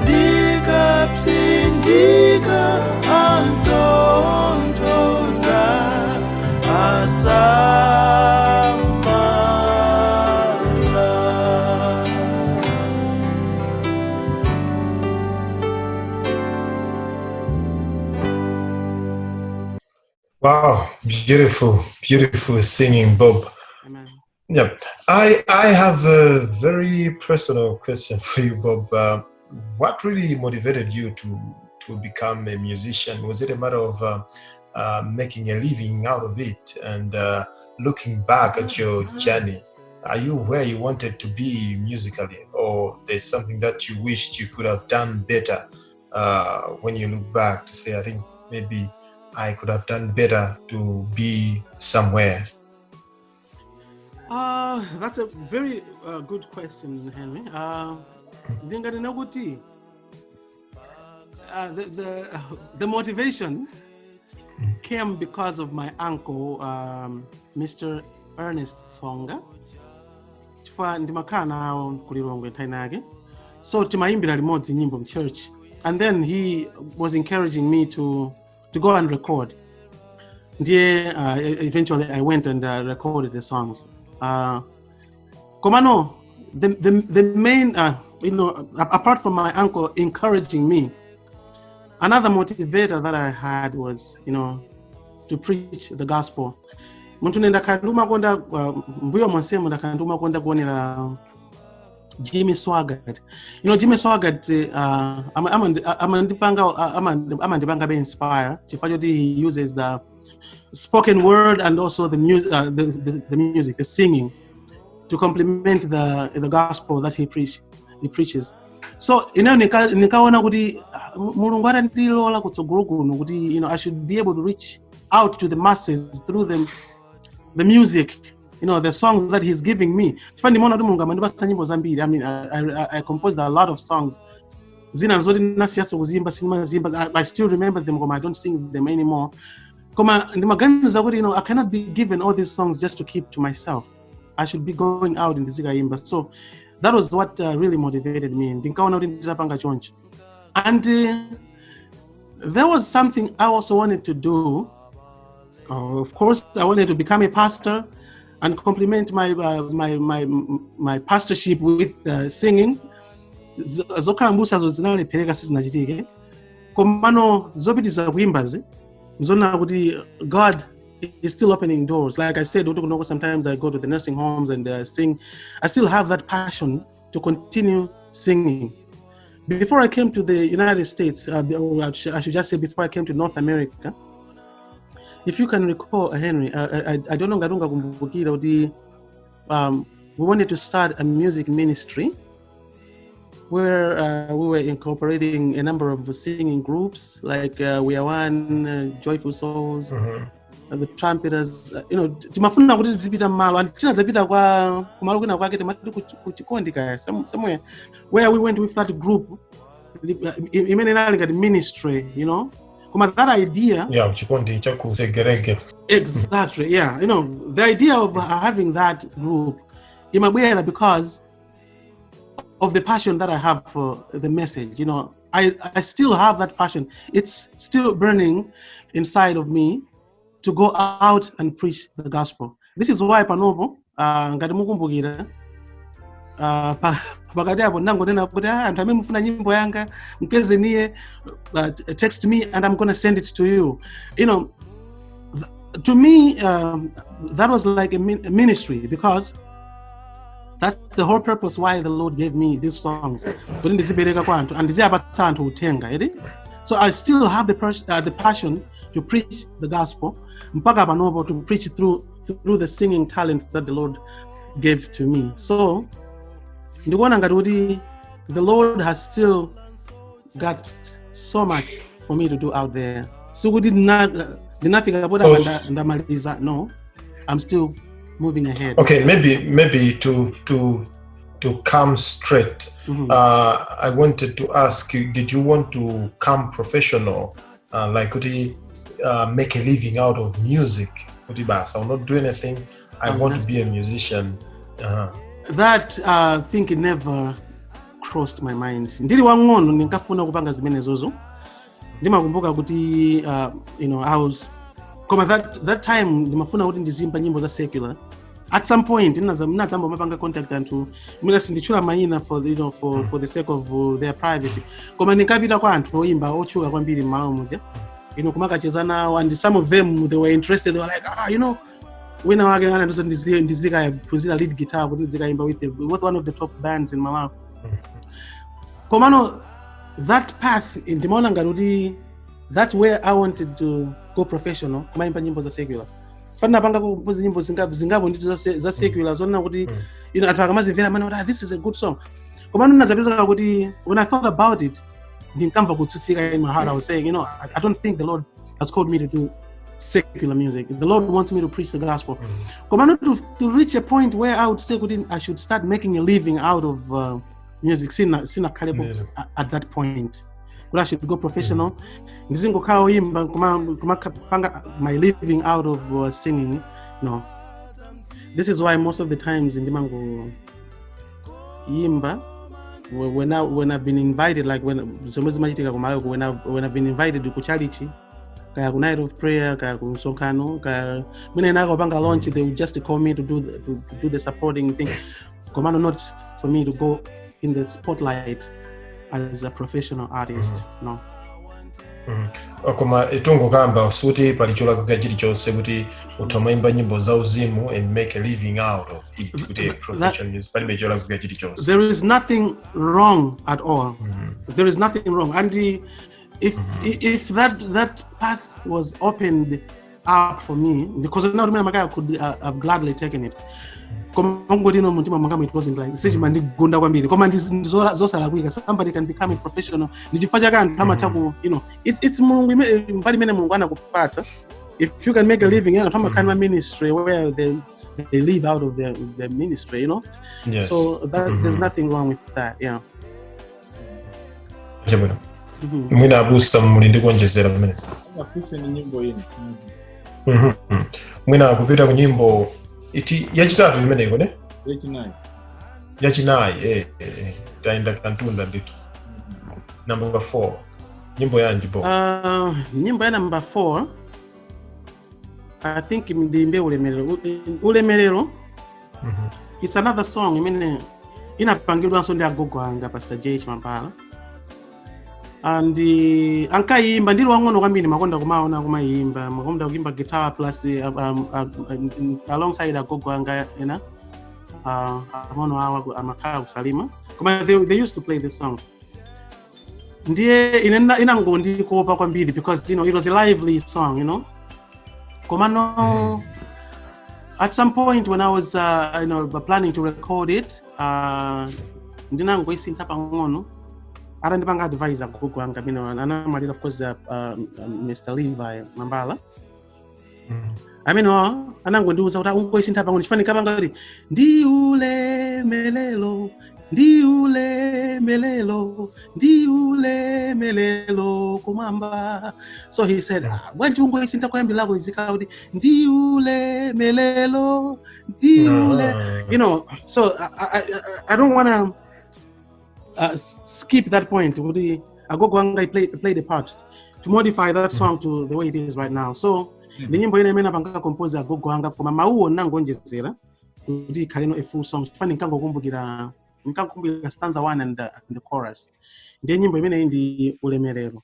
ndikapsinjika andontoza Wow, beautiful, beautiful singing, Bob. Amen. Yeah, I have a very personal question for you, Bob. What really motivated you to become a musician? Was it a matter of making a living out of it? And looking back at your journey, are you where you wanted to be musically, or there's something that you wished you could have done better when you look back to say, I think maybe I could have done better to be somewhere? That's a very good question, Henry. The motivation came because of my uncle, Mr. Ernest Songa. So timaimbira limodzi nyimbo in church, and then he was encouraging me to go and record. Eventually I went and recorded the songs. Komano, the main, apart from my uncle encouraging me, another motivator that I had was, to preach the gospel. Muntu nenda kanduma konda mbuyo monsemo nda kanduma konda kuonera Jimmy Swaggart. Jimmy Swaggart amandipanga be inspire. Chifukwa he uses the spoken word and also the music, the singing, to complement the gospel that he preaches. So nikaona kuti Mulungu atandilola kutsogolo kuno kuti I should be able to reach out to the masses through the music, the songs that he's giving me. I mean, I composed a lot of songs. I still remember them, I don't sing them anymore. I cannot be given all these songs just to keep to myself. I should be going out in the Zigayimba. So that was what really motivated me. And there was something I also wanted to do. Of course, I wanted to become a pastor and complement my pastorship with singing. Zokarambusa zozinali peleka sizinachitike. Komano zopitiza kuimbazi. God is still opening doors. Like I said, sometimes I go to the nursing homes and sing. I still have that passion to continue singing. Before I came to the United States, I should just say before I came to North America, if you can recall, Henry, I don't know, we wanted to start a music ministry where we were incorporating a number of singing groups, like We Are One, Joyful Souls, the Trumpeters. Timafuna kuti zipita malo, and tinazapita kwa kumalukuna kwake timati kuchikondika somewhere where we went with that group. Imene ministry, that idea. Yeah, exactly. Yeah, the idea of having that group, because of the passion that I have for the message. I still have that passion. It's still burning inside of me to go out and preach the gospel. This is why panopo ngati mukumbukira pakati apo ndangonena kuti anthu amene mufuna nyimbo yanga mkeze niye text me and I'm going to send it to you. To me that was like a ministry, because that's the whole purpose why the Lord gave me these songs. So I still have the passion to preach the gospel, to preach through the singing talent that the Lord gave to me. So the Lord has still got so much for me to do out there. So we did not no, I'm still moving ahead. Okay, maybe to come straight. I wanted to ask you, did you want to come professional? Could he make a living out of music? I'll not do anything. I want to be a musician. That thing never crossed my mind. Ndili wang'ono ninkafuna kupanga zimene zozo. Ndimakumbuka kuti I was that time ndimafuna kuti ndizimba nyimbo za secular. At some point ndinazamba mapanga contact anthu mina sindichula mayina for the sake of their privacy. Koma ninkapita kwa anthu oyimba ochuka kwambiri m'malo mudzi. Kumakacheza nawo, and some of them, they were interested. They were like, wina wake anatuza ndizika phunzira lead guitar kuti ndizikaimba with one of the top bands in Malawi. Komano that path ndimaona ngati kuti that's where I wanted to go professional kumaimba nyimbo za secular. Fana panga kupoza nyimbo zingapo ndizo za secular zona kuti you know akamazimvera mana this is a good song. Komano nazapeza kuti when I thought about it ndinkamva kutsutsika in my heart. I was saying, you know, I don't think the Lord has called me to do secular music. The Lord wants me to preach the gospel. Komano to reach a point where I would say I should start making a living out of music sina at that point. But I should go professional. Ndizingokhala oyimba kumapanga my living out of singing. No. This is why most of the times in Dimango yimba when I've been invited, like when I've been invited to Kuchalichi, kaya night of prayer, kaya sonkano, kaya when I go banga launch, they would just call me to do the supporting thing. Commando not for me to go in the spotlight as a professional artist. No. Koma etungo kamba suti palichola kukachiri chose kuti utamaimba nyimbo za uzimu and make a living out of it kuti professional music palichola kukachiri chose. There is nothing wrong at all. There is nothing wrong, and if that path was opened up for me, because I remember I could have gladly taken it. Somebody can become a professional. You know, it's if you can make a living in a kind of ministry where they live out of their ministry, you know. Yes. So there's nothing wrong with that. Yeah. Mwina abusta mulindi kuonjezera mene. Mwina kupita ku nyimbo iti yachitatu imeneko ne? Yachinayi taenda kantunda ndito. Number 4. Nyimbo yanji bo. Nyimbo ya number 4 I think ndimbe ulemerero. It's another song imene inapangidwa so ndi agogo anga Pastor J Mampala. And ankaimba ndilo wang'ono kwambiri makonda kumaona kumayimba makonda kuimba guitar plus alongside agogo anga ena amono awa amakhala kusalima koma they used to play these songs. Ndiye inangondi kopa kwambiri because you know it was a lively song, you know. Komano at some point when I was planning to record it ndinangoisinta pang'ono arandipanga advisor kuku anga ana malira of course Mr. Levi Mambala. I mean anangondiuza kuti ungoisinta pang'ono chifani kabanga kuti ndiule melelo kumamba. So he said when you ungoisinta kwambira lako izika kuti ndiule melelo you know. So I don't want to skip that point. Agogo anga played a part to modify that song to the way it is right now. So the nyimbo ina imena panga compose agogo anga koma mauo nangonjezera kuti kalino a full song fani nkangokumbukira stanza 1 and the chorus. Ndiye nyimbo imena ndi ulemerero.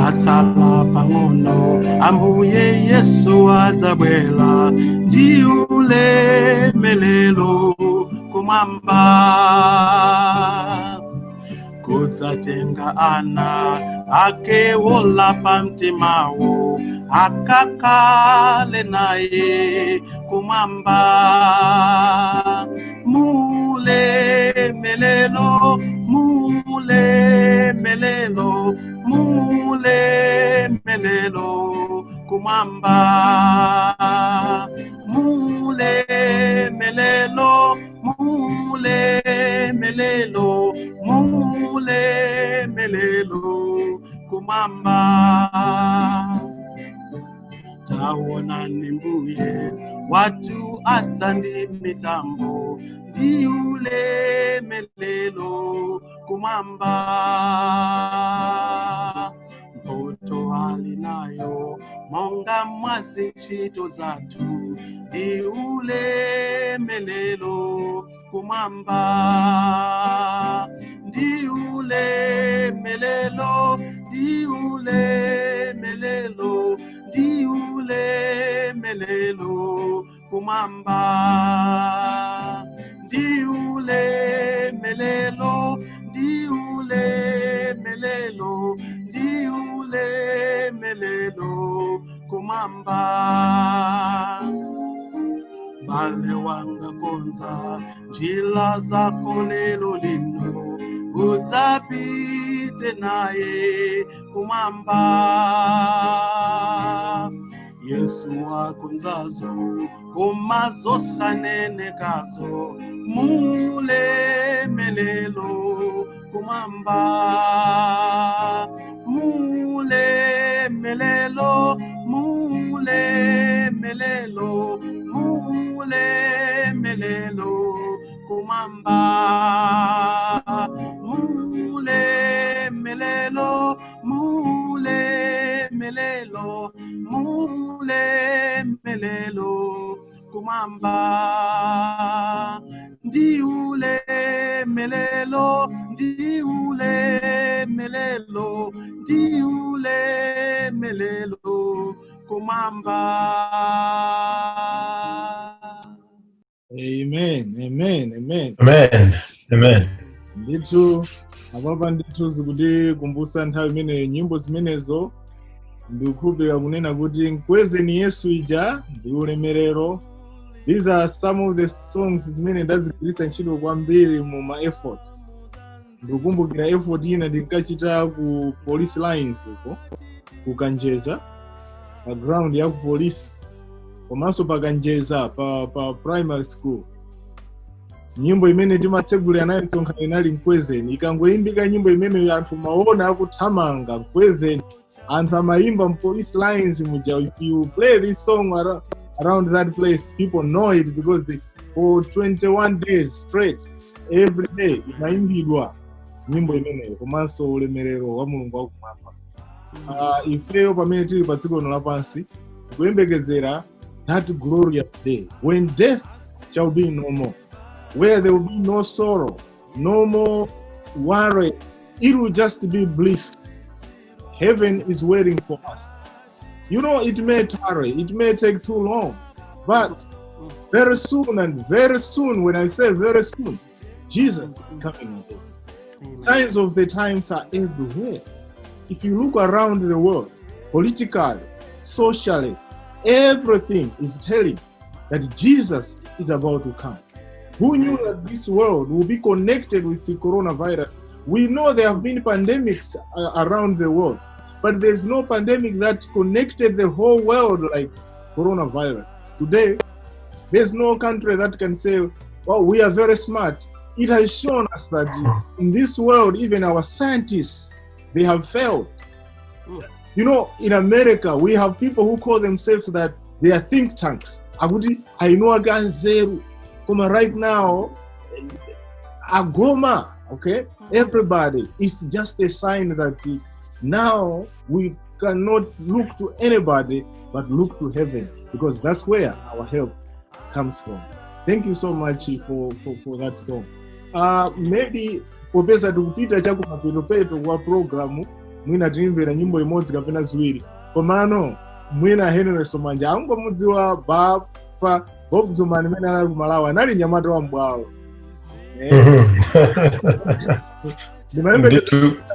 Atsala pangono ambuye Yesu adzabwera ndiule melelo kumamba kudzatenga ana ake wolapa mtimawo akakale naye kumamba mule melelo kumamba mule melelo kumamba taona nimbuye watu atsandi mitambo ndiule melelo kumamba mpoto alinayo monga mwazi ntchito zathu ndiule melelo kumamba ndi ulemelelo ndi ulemelelo ndi ulemelelo kumamba ndi ulemelelo ndi ulemelelo ndi ulemelelo kumamba bale wanga konza njila zako lelo lino utapite naye kumamba Yesu wakonzazo kumazo sanene kazo mulemelelo kumamba mulemelelo mulemelelo mulemelelo kumamba mulemelelo mulemelelo mulemelelo kumamba ndi ulemelelo ndi ulemelelo ndi ulemelelo kumamba. Amen, amen, amen. Amen, amen. Ndithu ababa ndithu zikuti kumbusa nthawi imene nyimbo zimenezo ndikukhulupirira kunena kuti mkwezeni Yesu ija ndi ulemerero. These are some of the songs zimene ndazigwiritsa ntchito kwambiri mu ma effort. Ndikukumbukira effort ina ndinkachita ku police lines uko kukanjeza pa ground ya ku police komanso pakanjeza pa primary school. Nyimbo imene timatsegulira nayo msonkhano inali mkwezeni. Ikangoyimbika nyimbo imene anthu maona akuthamanga mkwezeni, anthu amayimba police lines muja. If you play this song around that place, people know it because for 21 days straight, every day imayimbidwa nyimbo imeneyo komanso ulemerero wa Mulungu wakumwamba. Ifeyo pamene tili pa dziko lapansi kuyembekezera that glorious day when death shall be no more, where there will be no sorrow, no more worry. It will just be bliss. Heaven is waiting for us. You know, it may tarry, it may take too long, but very soon, and very soon, when I say very soon, Jesus is coming again. Signs of the times are everywhere. If you look around the world, politically, socially, everything is telling that Jesus is about to come. Who knew that this world will be connected with the coronavirus? We know there have been pandemics around the world, but there's no pandemic that connected the whole world like coronavirus. Today, there's no country that can say, well, we are very smart. It has shown us that in this world, even our scientists, they have failed. You know, in America, we have people who call themselves that they are think tanks. I know again zero. Right now, Agoma, okay? Everybody, it's just a sign that now we cannot look to anybody but look to heaven, because that's where our help comes from. Thank you so much for that song. Maybe popeza tikupita chaku mapeto kwa programu mwina timvera nyimbo imodzi kapena ziwiri. Komano mwina Henry Somanje angomudziwa Bob Zumani mene anali ku Malawi anali nyamata wa mbwawo.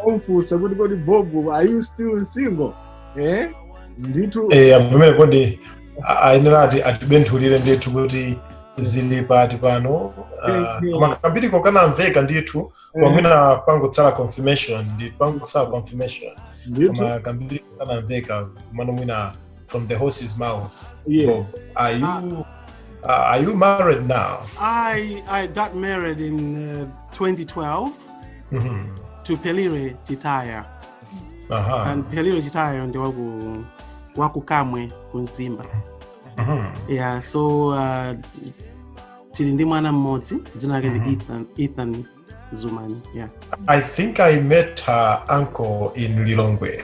Umfusa kuti kodi Bob, are you still single? Nditu amene kodi ainirati atibenthulire ndithu kuti zili pati pano koma kambiri kokanamveka ndithu kwamwina pangotsala confirmation koma kambiri kokanamveka kumano mwina from the horse's mouth. Yes. Bob, are you married now? I got married in 2012 to Pelire Chitaya. And Pelire Chitaya ndi waku Kamwe kunzimba. Yeah, so tili ndi mwana mmodzi dzina lake Ethan Zumani. Yeah. I think I met her uncle in Lilongwe.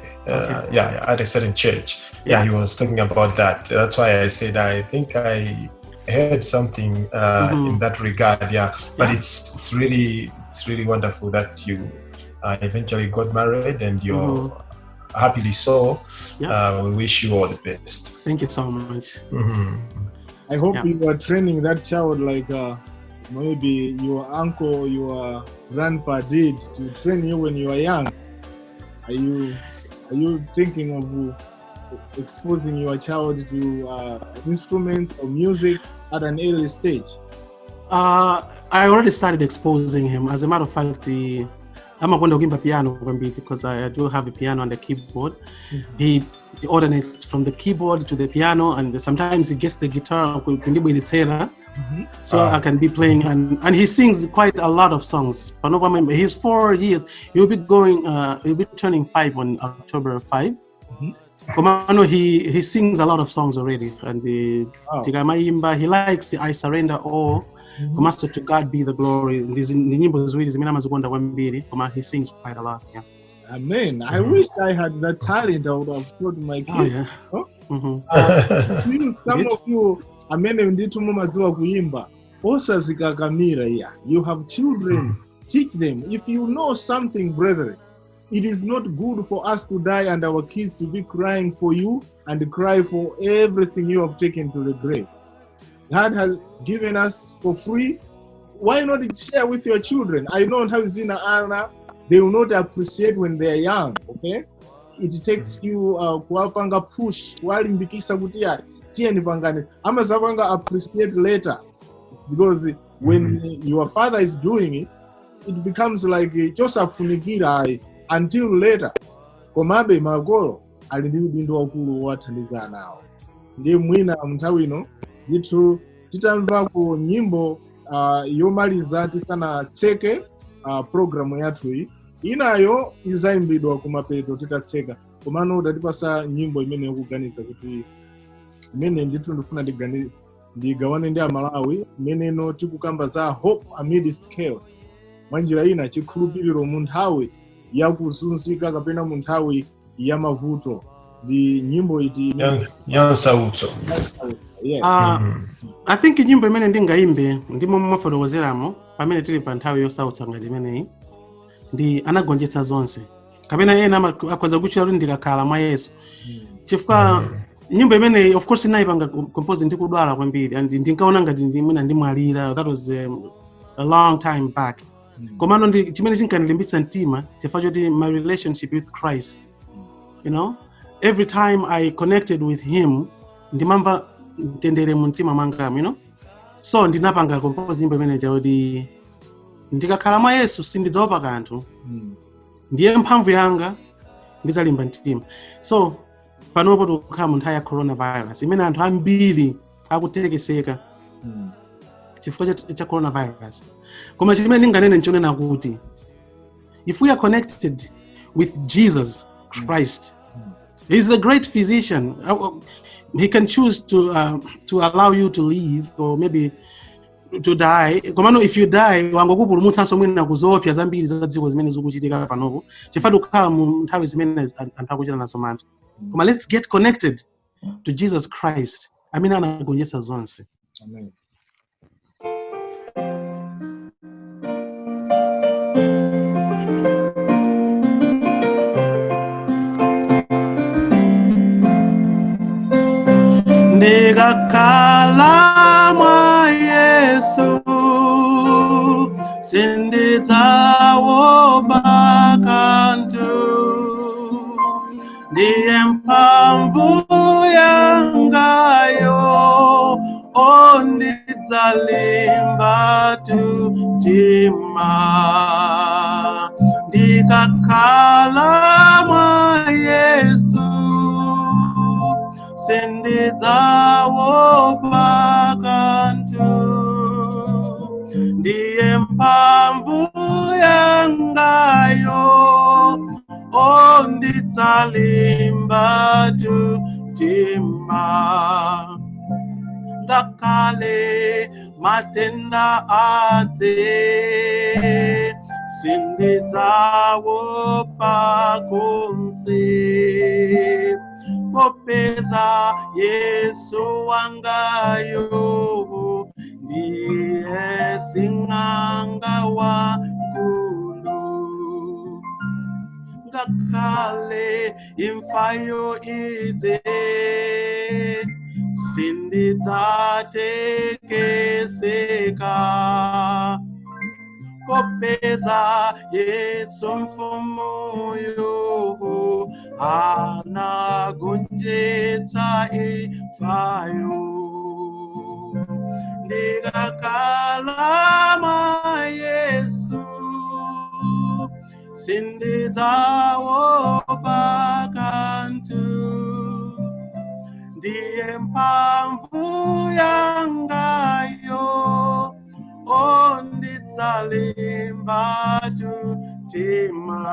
Yeah, at a certain church. Yeah, he was talking about that. That's why I said I think I heard something in that regard. Yeah, but it's really wonderful that you eventually got married and you're happily so. We wish you all the best. Thank you so much. I hope you are training that child like maybe your uncle, your grandpa did to train you when you were young. Are you thinking of exposing your child to instruments or music at an early stage? I already started exposing him. As a matter of fact, I'm going to give piano because I do have a piano and a keyboard. He alternates from the keyboard to the piano, and sometimes he gets the guitar. So I can be playing, and he sings quite a lot of songs. He's 4 years. He'll be turning 5 on October 5. He sings a lot of songs already, and he likes I Surrender All. To God be the glory. He sings quite a lot. Yeah. Amen. I wish I had that talent. I would have taught my kids. Some of you, you have children. Teach them. If you know something, brethren, it is not good for us to die and our kids to be crying for you and cry for everything you have taken to the grave. God has given us for free. Why not share with your children? I know how Zina Anna, they will not appreciate when they are young, okay? It takes you kuwapanga push, walimbikisa kutia tieni pangani. Amazavanga appreciate later. It's because when your father is doing it, it becomes like Joseph Funigira until later. Komabe magoro aliniudindo wakulu wataniza nao. Ndiye mwina mtawino Yitu titamva ku nyimbo yomaliza tisana tseke programu yathu iyi inayo izaimbidwa kumapeto titatseka komano datipasa nyimbo imene yokuganiza kuti imene ndithu ndifuna ndigawane ndi Amalawi imene no tikukamba za hope amidst chaos mwanjira ina chikhulupiriro mu nthawi yakuzunzika kapena mu nthawi ya mavuto. The nyimbo iti yansauto. I think nyimbo imene ndingaimbe ndimo mwafotokozeramo pamene tili pa nthawi yosautsa ngati imeneyi ndi anagonjetsa zonse kapena ena akwaza kuchira kuti ndikakhala mwa Yesu chifukwa nyimbo imene of course inaipanga compose ndikudwala kwambiri and ndinkaona ngati ndimwalira. That was a long time back. Komano ndi chimene chinkanilimbitsa mtima chifukwa choti my relationship with Christ, you know, every time I connected with him, ndimamva mtendere mu mtima mangamu, you know. So ndinapanga compose nyimbo imene chawodi ndikakhala mwa Yesu sindidzaopa kanthu. Ndiye mphamvu yanga ndizalimba mtima. So panopo tukhala mu nthawi ya coronavirus imene anthu ambiri akutekeseka chifukwa cha coronavirus. Koma chimene ndinganene nchonena kuti if we are connected with Jesus Christ, he is a great physician. He can choose to allow you to live or maybe to die. Komano if you die wangokupulumutsanso mwina kuzopya zambiri za dziko zimene zikuchitika panopo chifukwa kukhala mu nthawi zimene anthu akuchita nazo mantha. Koma let's get connected to Jesus Christ. Amene anagonjetsa zonse. Amen. Ndikakhala mwa Yesu sindidzaopa kanthu. Ndiye mphamvu yangayo ndidzalimba mtima. Ndikakhala mwa Yesu sindidzaopa kanthu. Ndiye mphamvu yangayo ndidzalimba mtima. Ngakhale matenda adze sindidzaopa konse. Popeza Yesu wangayo singanga wankulu ngakhale imfayo ize sinditatekeseka kopeza Yesu mfumu yo anagonjetsa imfayo ndikakalama Yesu sindidzaopa kanthu ndiye mphamvu yangayo ondidzalimba mtima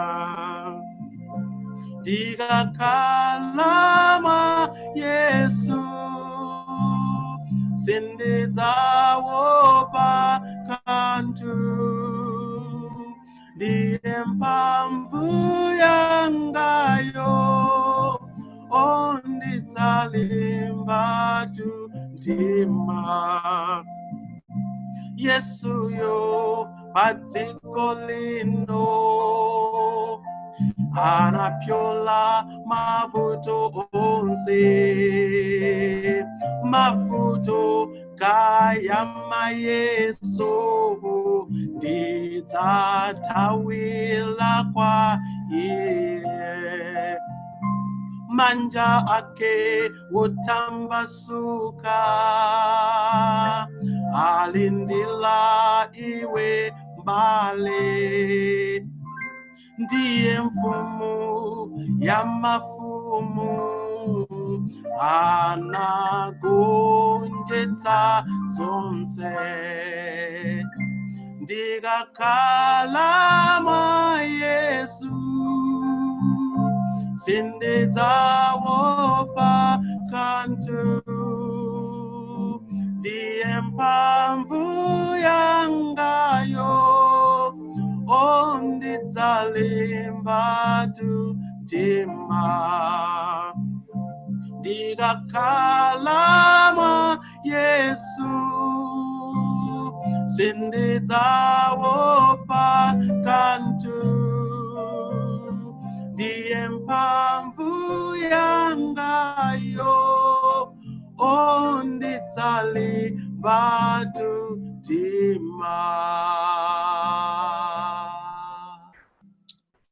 ndikakalama Yesu sindidzaopa kanthu ndiye mphamvu yangayo ondidzalimba mtima Yesu yo padziko lino anapyola mavuto onse mavuto kayama Yesu ndidzathawira kwa iye manja ake utambasuka alindila iwe mbale ndiye mfumu ya mafumu anagonjetsa zonse ndikakalama Yesu sindidzaopa kanthu ndiye mphamvu yangayo ondidzalimba mtima ndikakalama Yesu sindidzaopa kanthu ndiye mphamvu yangayo ondidzalimba mtima.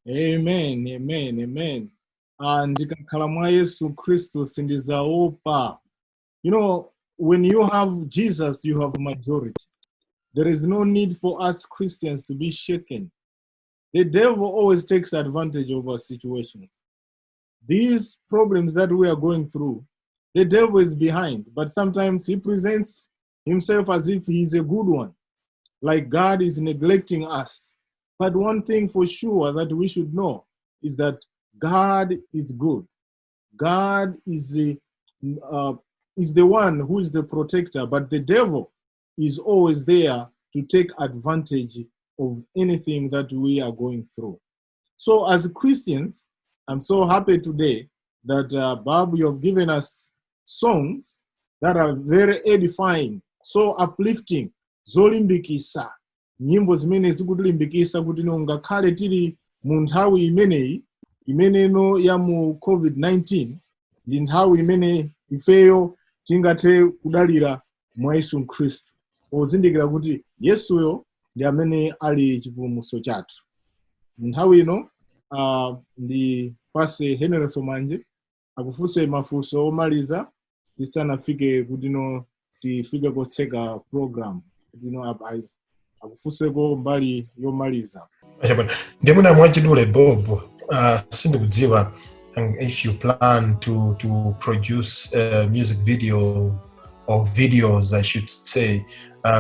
Amen, amen, amen. Ndikakhala mwa Yesu Kristu sindidzaopa. You know, when you have Jesus, you have majority. There is no need for us Christians to be shaken. The devil always takes advantage of our situations. These problems that we are going through, the devil is behind, but sometimes he presents himself as if he's a good one, like God is neglecting us. But one thing for sure that we should know is that God is good. God is the one who is the protector, but the devil is always there to take advantage of anything that we are going through. So as Christians, I'm so happy today that Bob, you have given us songs that are very edifying, so uplifting, zolimbikisa, nyimbo zimene zikutilimbikisa kuti ngakhale tili mu nthawi imeneyi ya mu COVID-19, ndi nthawi imene ifeyo tingathe kudalira mwa Yesu Khristu, pozindikira kuti Yesuyo ndi amene ali chipulumutso chathu. Nthawi ino ndi pase Henry Somanje akufunse mafunso omaliza tisanafike kuti tifike kotseka program. Akufunseko mbali yomaliza. Ndimuna mwachidule Bob, sindikudziwa if you plan to produce a music video or videos, I should say,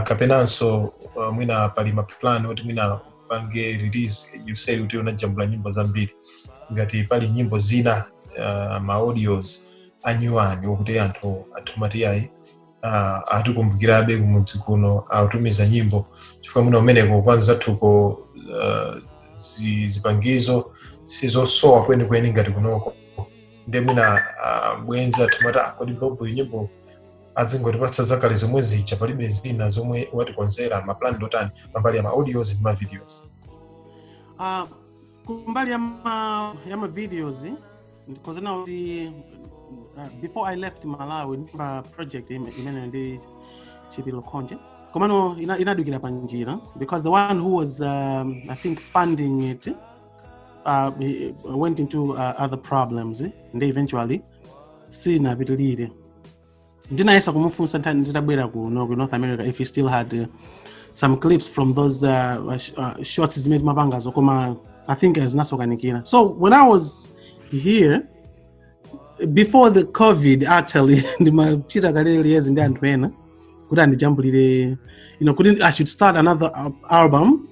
kapenanso mwina palima plan oti mwina pange release, you say uti unajambula nyimbo zambiri ngati pali nyimbo zina ma audios anyuani okuti anthu atumatiyayi atikumbukirabe kumudzi kuno atumiza nyimbo chifukwa muno umeneko kwanza tuko zipangizo sizosowa kwenikweni ngati kunoko ndemuna bwenza tumata kodi Bob nyimbo adzingotipatsa zakale zomwe zija palibe zina zomwe watikonzera maplan dotani pambali ya ma-audios ndi ma-videos. Kumbali ya ma-videos, because now before I left Malawi, project imene ndi Chipilo Konje. Komano inadukira panjira because the one who was I think funding it he went into other problems and eventually sina bitilire. Ndinayesa kumufunsa nditabwera ku North America if he still had some clips from those shots made mapanga zokoma I think as nasokanikira. So when I was here before the COVID actually ndimachita kaleli yezi ndi anthu ena kuti andijambulire I should start another album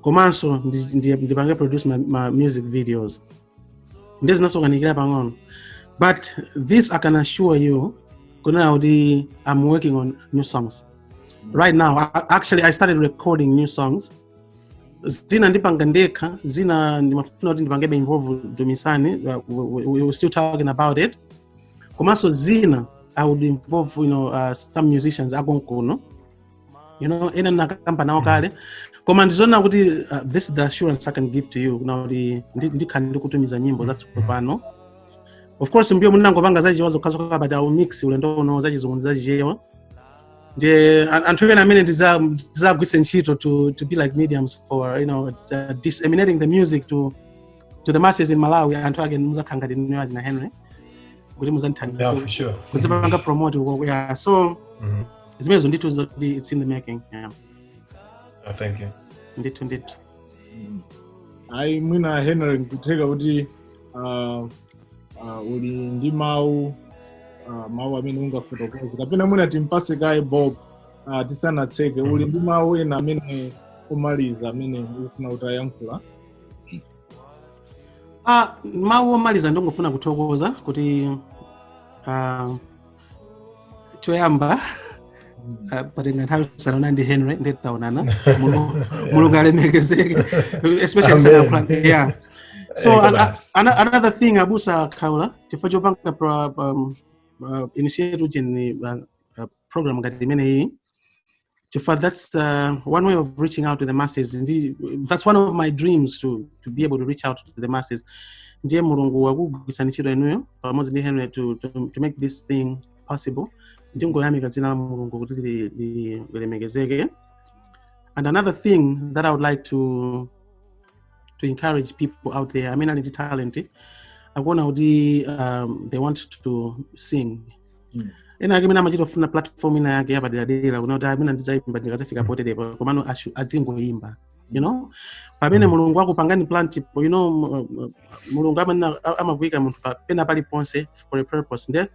komanso ndipange produce my music videos ndezi nasokanikira pang'ono. But this I can assure you kuti I'm working on new songs right now. I started recording new songs. Zina ndipanga ndekha, zina ndimafuna kuti ndipangebe involve Dumisani. We were still talking about it. Komanso zina I would involve some musicians akonkono ena nakamba nawo kale koma ndizona kuti this is the assurance I can give to you now ndikhani ndikutumiza nyimbo zatsopano. Of course mbiyo munangopanga zachiwazo kazoka but I will mix ulendo no zachizunguza zachijewa nje anthu ena amene ndizagwitsa ntchito to be like mediums for disseminating the music to the masses in Malawi. Anthu ake muzakhanga ndinoyaji na Henry kuti muzandithandiza. Yeah, for sure. Kuzipanga promote yeah. So zimezo ndithu it's in the making. Yeah. Thank you. Ndithu. I mwina Henry nkuteka kuti uli ndi mawu amene ungafotokoze kapena mwina timpase kaye Bob tisanatseke uli ndi mawu ena amene kumaliza amene ufuna utayankhula. Mawu omaliza ndongofuna kuthokoza kuti choyamba patenga nthawi kusana ndi Henry ndetaonana mulungu alemekezeke especially yeah. So another thing abusa Khaula chifukwa chopanga initiate uchini program ngati imene iyi chifukwa that's one way of reaching out to the masses. That's one of my dreams to be able to reach out to the masses. Ndiye mulungu wakugwisa ntchito enuyo pamodzi ndi Henry to make this thing possible. Ndingoyamika dzina la mulungu kuti lilemekezeke. And another thing that I would like to encourage people out there, I mean, I'm talented. I want they want to sing. Ena ake mina machito funa platform ina yake hapa dela unaona amina ndizaimba ndikazafika pote depo komano azingoimba pamene mulungu akupangani plan tipo mulungu amakuika munthu pena pali ponse for a purpose nde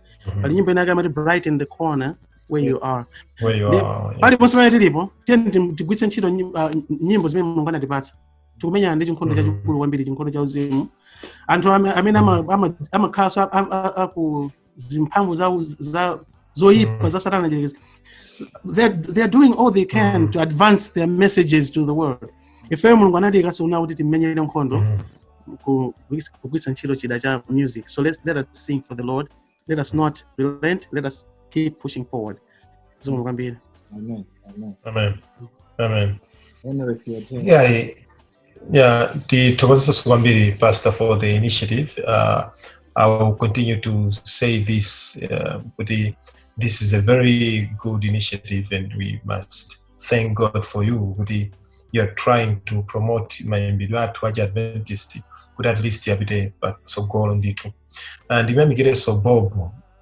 pali nyimbo ina yake amati bright in the corner where you are pali ponse pamene tilipo tigwitse ntchito nyimbo zimene mulungu anatipatsa tikumenya ndi chinkhondo chachikulu kwambiri chinkhondo cha uzimu. Anthu amene amakhala aku zimphamvu za zoyipa za satana they're doing all they can to advance their messages to the world. If mulungu anati kasuna kuti timenyere nkhondo kugwitsa ntchito chida cha music. So let us sing for the Lord. Let us not relent. Let us keep pushing forward. Amen. Yeah, titokozesa kwambiri Pastor for the initiative. I will continue to say this. This is a very good initiative, and we must thank God for you. You are trying to promote my Adventist. Could at least have it, but so go on it. And remember, so Bob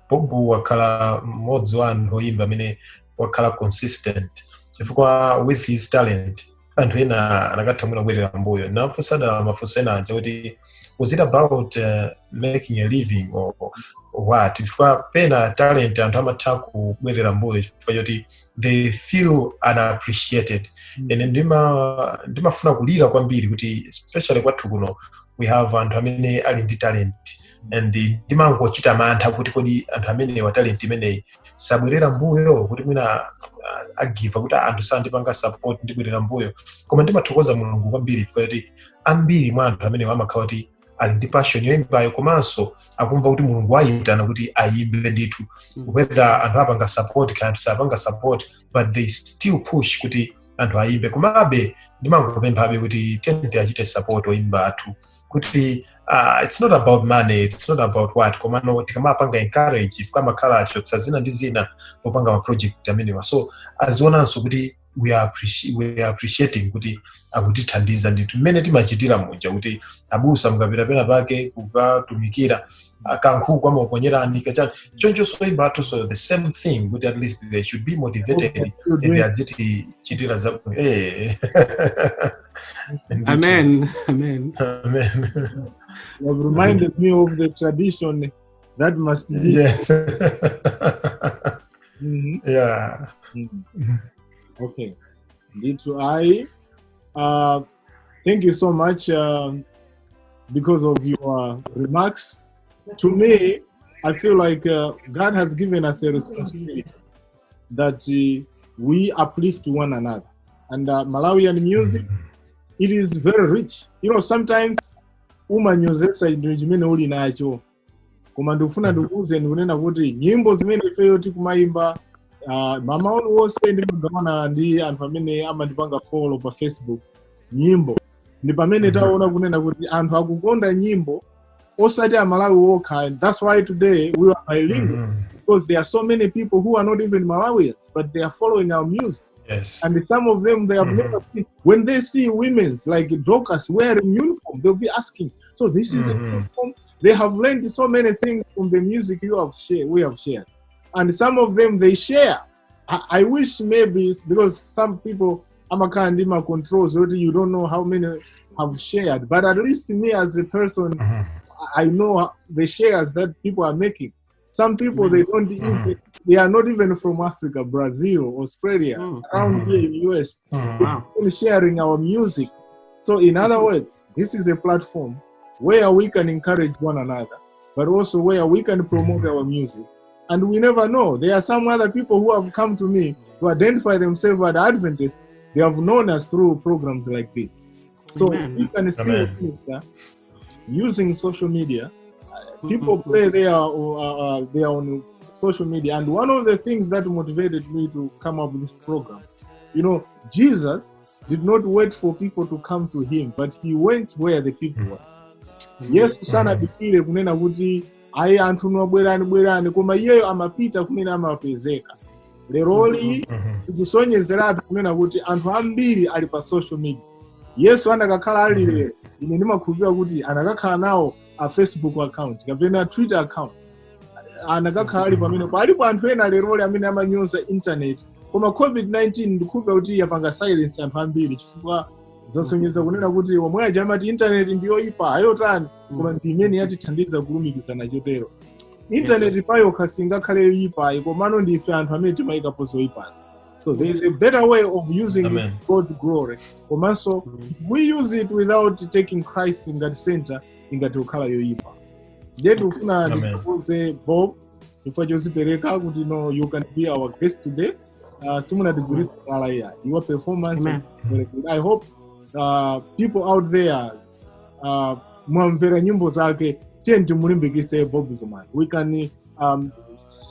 wakala modzwan hoimba mine wakala consistent. If with his talent. And when anagatamuna bwerera mbuyo nafusana mafusena jodi, was it about making a living or what? If pena talent and amataku bwerera mbuyo jodi, they feel unappreciated. And ndima funa kulira kwambiri kuti especially kwathu kuno we have anthu amene ali ndi talent and ndima ngochita mantha kuti kodi anthu amene wa talent imene sabwerera mbuyo kuti mwina agiva kuti anthu sandipanga support ndibwerera mbuyo koma ndimathokoza mulungu kwambiri kuti ambiri mwa anthu amene amakhala kuti ali ndi passion yoyimbayo komanso akumva kuti mulungu wayitana kuti ayimbe ndithu whether anthu apanga support kana sapanga support but they still push kuti anthu ayimbe komabe ndimangopemphabe kuti tende achite support oyimba athu kuti it's not about money, it's not about what komano tikamapanga encourage if kama khala achotsa zina ndi zina popanga ma project amenewa so azionanso kuti we are appreciating kuti akutithandiza ndithu mmene timachitira muja kuti abusa mukapita pena pake kukatumikira akankhu kwamaponyerani kachani choncho soimba athu so the same thing kuti at least they should be motivated and adziti chitira za Amen. Amen. You have reminded me of the tradition that must be. Yes. Yeah. Okay. Indeed, I thank you so much because of your remarks. To me, I feel like God has given us a responsibility that we uplift one another. And Malawian music, it is very rich. You know, sometimes umanyozesa ndimene uli nacho koma ndifuna ndikuuze ndikunena kuti nyimbo zimene ifeyo tikumayimba mama wonse ndimagawana ndi anthu amene amandipanga follow pa Facebook nyimbo ndi pamene taona kunena kuti anthu akukonda nyimbo osati amalawi wokha, and that's why today we are bilingual because there are so many people who are not even Malawians but they are following our music. Yes. And some of them, they have never seen. When they see women's like Dorcas wearing uniform, they'll be asking, so this is a uniform? They have learned so many things from the music we have shared. And some of them, they share. I wish maybe, because some people, Amakandima controls, you don't know how many have shared. But at least me as a person, I know the shares that people are making. Some people, they don't even, they are not even from Africa, Brazil, Australia, around here in the US, sharing our music. So in other words, this is a platform where we can encourage one another, but also where we can promote our music. And we never know. There are some other people who have come to me to identify themselves as Adventists. They have known us through programs like this. So we can still minister using social media. People play there on social media. And one of the things that motivated me to come up with this program, you know, Jesus did not wait for people to come to him, but he went where the people were. Yesu sana bikile kunena kuti ayi anthu nobwerani koma iyeyo amapita kumene amapezeka. Leroli sikusonyezerabe kunena kuti anthu ambiri ali pa social media. Yesu anakakhala ali lero ine ndimakhulupirira kuti anakakhala nawo a Facebook account kapena Twitter account. Anakakhala ali pamene palipo anthu ena leroli amene amanyoza internet koma COVID-19 ndikhulupirira kuti yapanga silence anthu ambiri chifukwa zasonyeza kunena kuti omwe aja amati internet ndiyoyipa ayotani koma ndi imene yatithandiza kulumikizana chotero. Internet payo kasingakhale yoyipa komano ndife anthu amene timayikapo zoyipazi. So there is a better way of using it for God's glory. Komanso we use it without taking Christ in that center ingati ukhala yoyipa. Then ufuna ndikuze Bob ifo jozipereka kuti no you can be our guest today. Simuna digurisa kala ya. Your performance is very good. I hope people out there mwamvera nyimbo zake tenti mulimbikise Bob Zumani. We can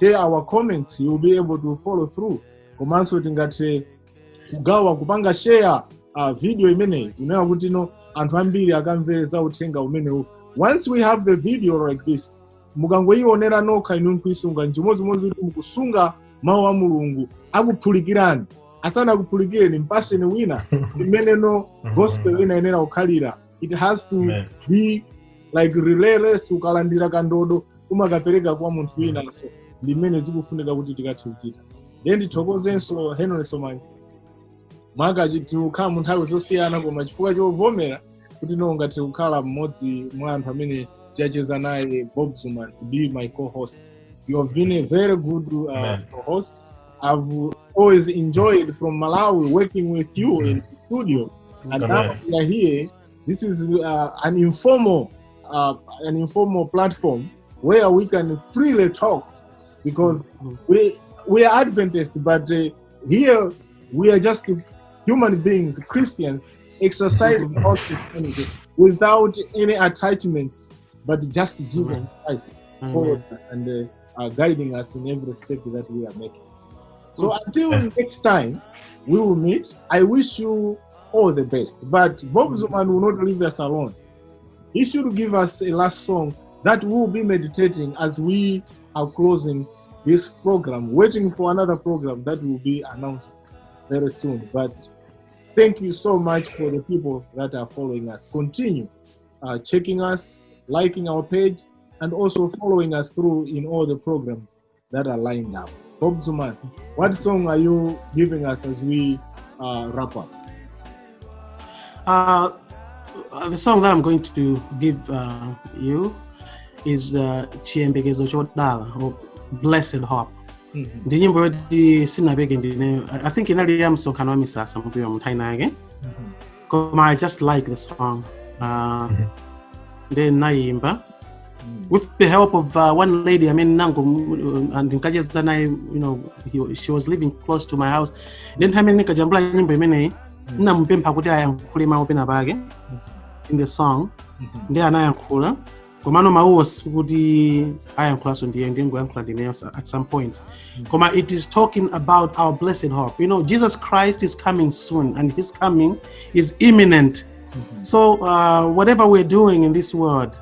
share our comments. You will be able to follow through. Komanso tingate kugawa kupanga share video imene unaona kuti no anthu ambiri akamveza uthenga umene. Once we have the video like this, mukangoyionera nokha inu nkuisunga njimozi kuti mukusunga mawu a Mulungu akuphulikirani asana kuphulikireni mpaseni wina imene no gospel ina yenera ukhalira. It has to be like relayless ukalandira kandodo umakapereka kwa munthu wina so limene zikufunika kuti tikathe kuchita. Then ndithokozenso Henry Somanje maka chitikhala mu nthawi zosiyana koma chifukwa chovomera kuti no ngati kukhala mmodzi mwa anthu amene tiacheza naye Bob Zumani to be my co-host. You have been a very good co-host. I've always enjoyed from Malawi working with you in the studio, and now we are here. This is an informal platform where we can freely talk because we are Adventists, but here we are just human beings, Christians, exercising all Christianity. without any attachments, but just Jesus Amen. Christ Amen. following us and guiding us in every step that we are making. So until next time we will meet, I wish you all the best. But Bob Zumani will not leave us alone. He should give us a last song that we'll be meditating as we are closing this program, waiting for another program that will be announced very soon. But thank you so much for the people that are following us. Continue checking us, liking our page, and also following us through in all the programs that are lined up. Bob Zumani, what song are you giving us as we wrap up? The song that I'm going to give you is Chiyembekezo Chodala, or Blessed Hope. Ndi nyimbo yoti sinabeke ndine, I think inali ya msonkhano wa misasa mbuyo mtaina again. Koma I just like the song. Then naimba with the help of one lady. I mean, nangu and nkajeza naye, you know, she was living close to my house. Then time nikajambula nyimbo imene nampempha kuti ayankhule mawu pena pake in the song. Ndi anayankhula. Komano mawu kuti ayankhulaso ndiye ngoyankhula ndineyo at some point. Koma it is talking about our blessed hope. You know, Jesus Christ is coming soon, and his coming is imminent. So whatever we're doing in this world,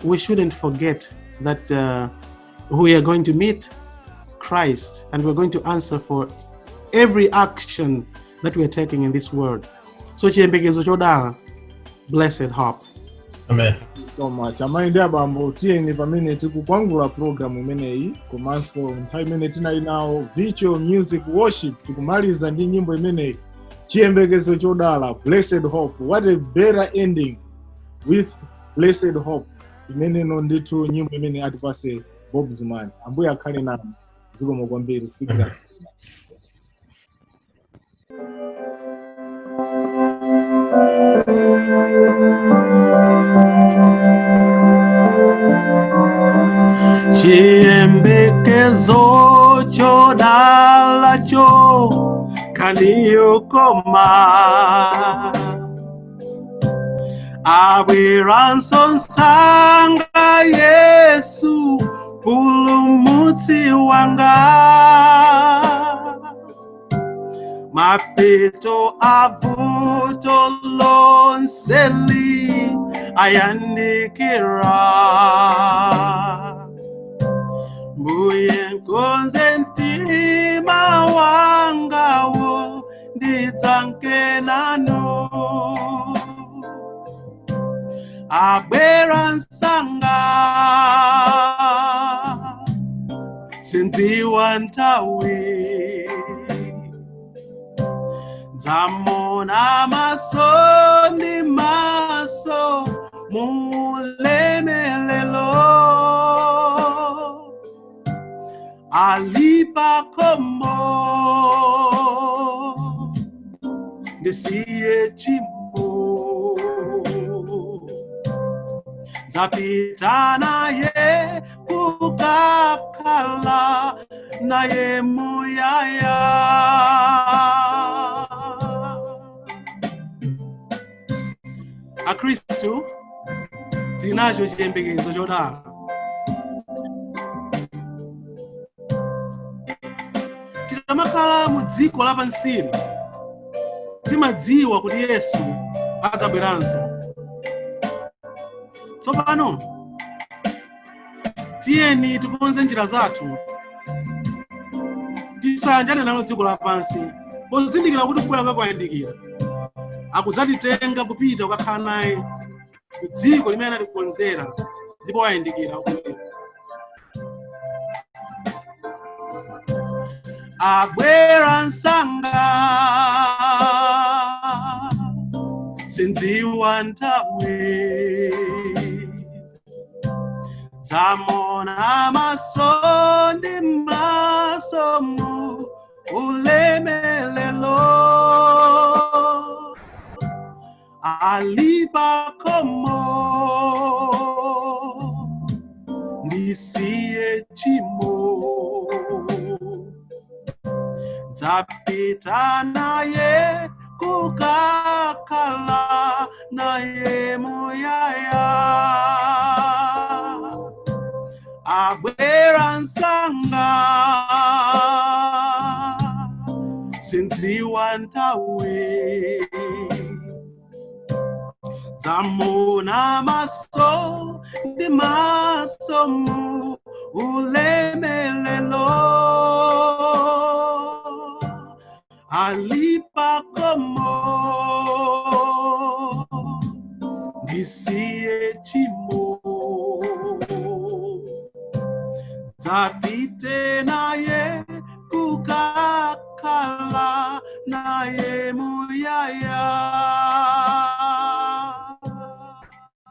we shouldn't forget that we are going to meet Christ, and we're going to answer for every action that we're taking in this world. So Chiyembekezo Chodala, Blessed Hope. Amen. Thank you so much. Amaindi abambo tieni pamene tikukwangula program imeneyi komanso nthawi imene tinali nawo virtual music worship tikumaliza ndi nyimbo imeneyi Chiyembekezo Chodala, Blessed Hope. What a better ending with Blessed Hope. Imene no nditu nyimbo imene atipase Bob Zumani. Ambuye akhale nanu zikomo kwambiri kufikira. Chiyembekezo chodala cho kaniyokoma abwiranso nsanga Yesu pulumutsi wanga mapeto avuto lonseli ayandikira mbuye nkonze ntima wangawo nditsanke nanu abwera nsanga sinziwa ntawi zamona maso ni maso mulemelelo alipa komo ndisiye chimbo zapita naye kukakhala naye muyaya Akristu tinacho chiyembekezo chodala. Tikamakhala mu dziko lapansili timadziwa kuti Yesu adzabweranso. Tsopano tiyeni tikonze njira zathu tisanjane nalo dziko lapansi pozindikira kuti kubwera kwayandikira akudzatitenga kupita kukakhala naye ku dziko limene anatikonzera ndipo wayandikira kubwera. Abwera nsanga sinziwa ntawi zamona maso ndi maso mu ulemelelo alipa komo ndisiye chimo zapita naye kukakala naye muyaya abwera nsanga sinziwa ntawe zamuna maso ndi maso mu ulemelelo alipa como ndisiye chimo zapite naye kukakala naye muyaya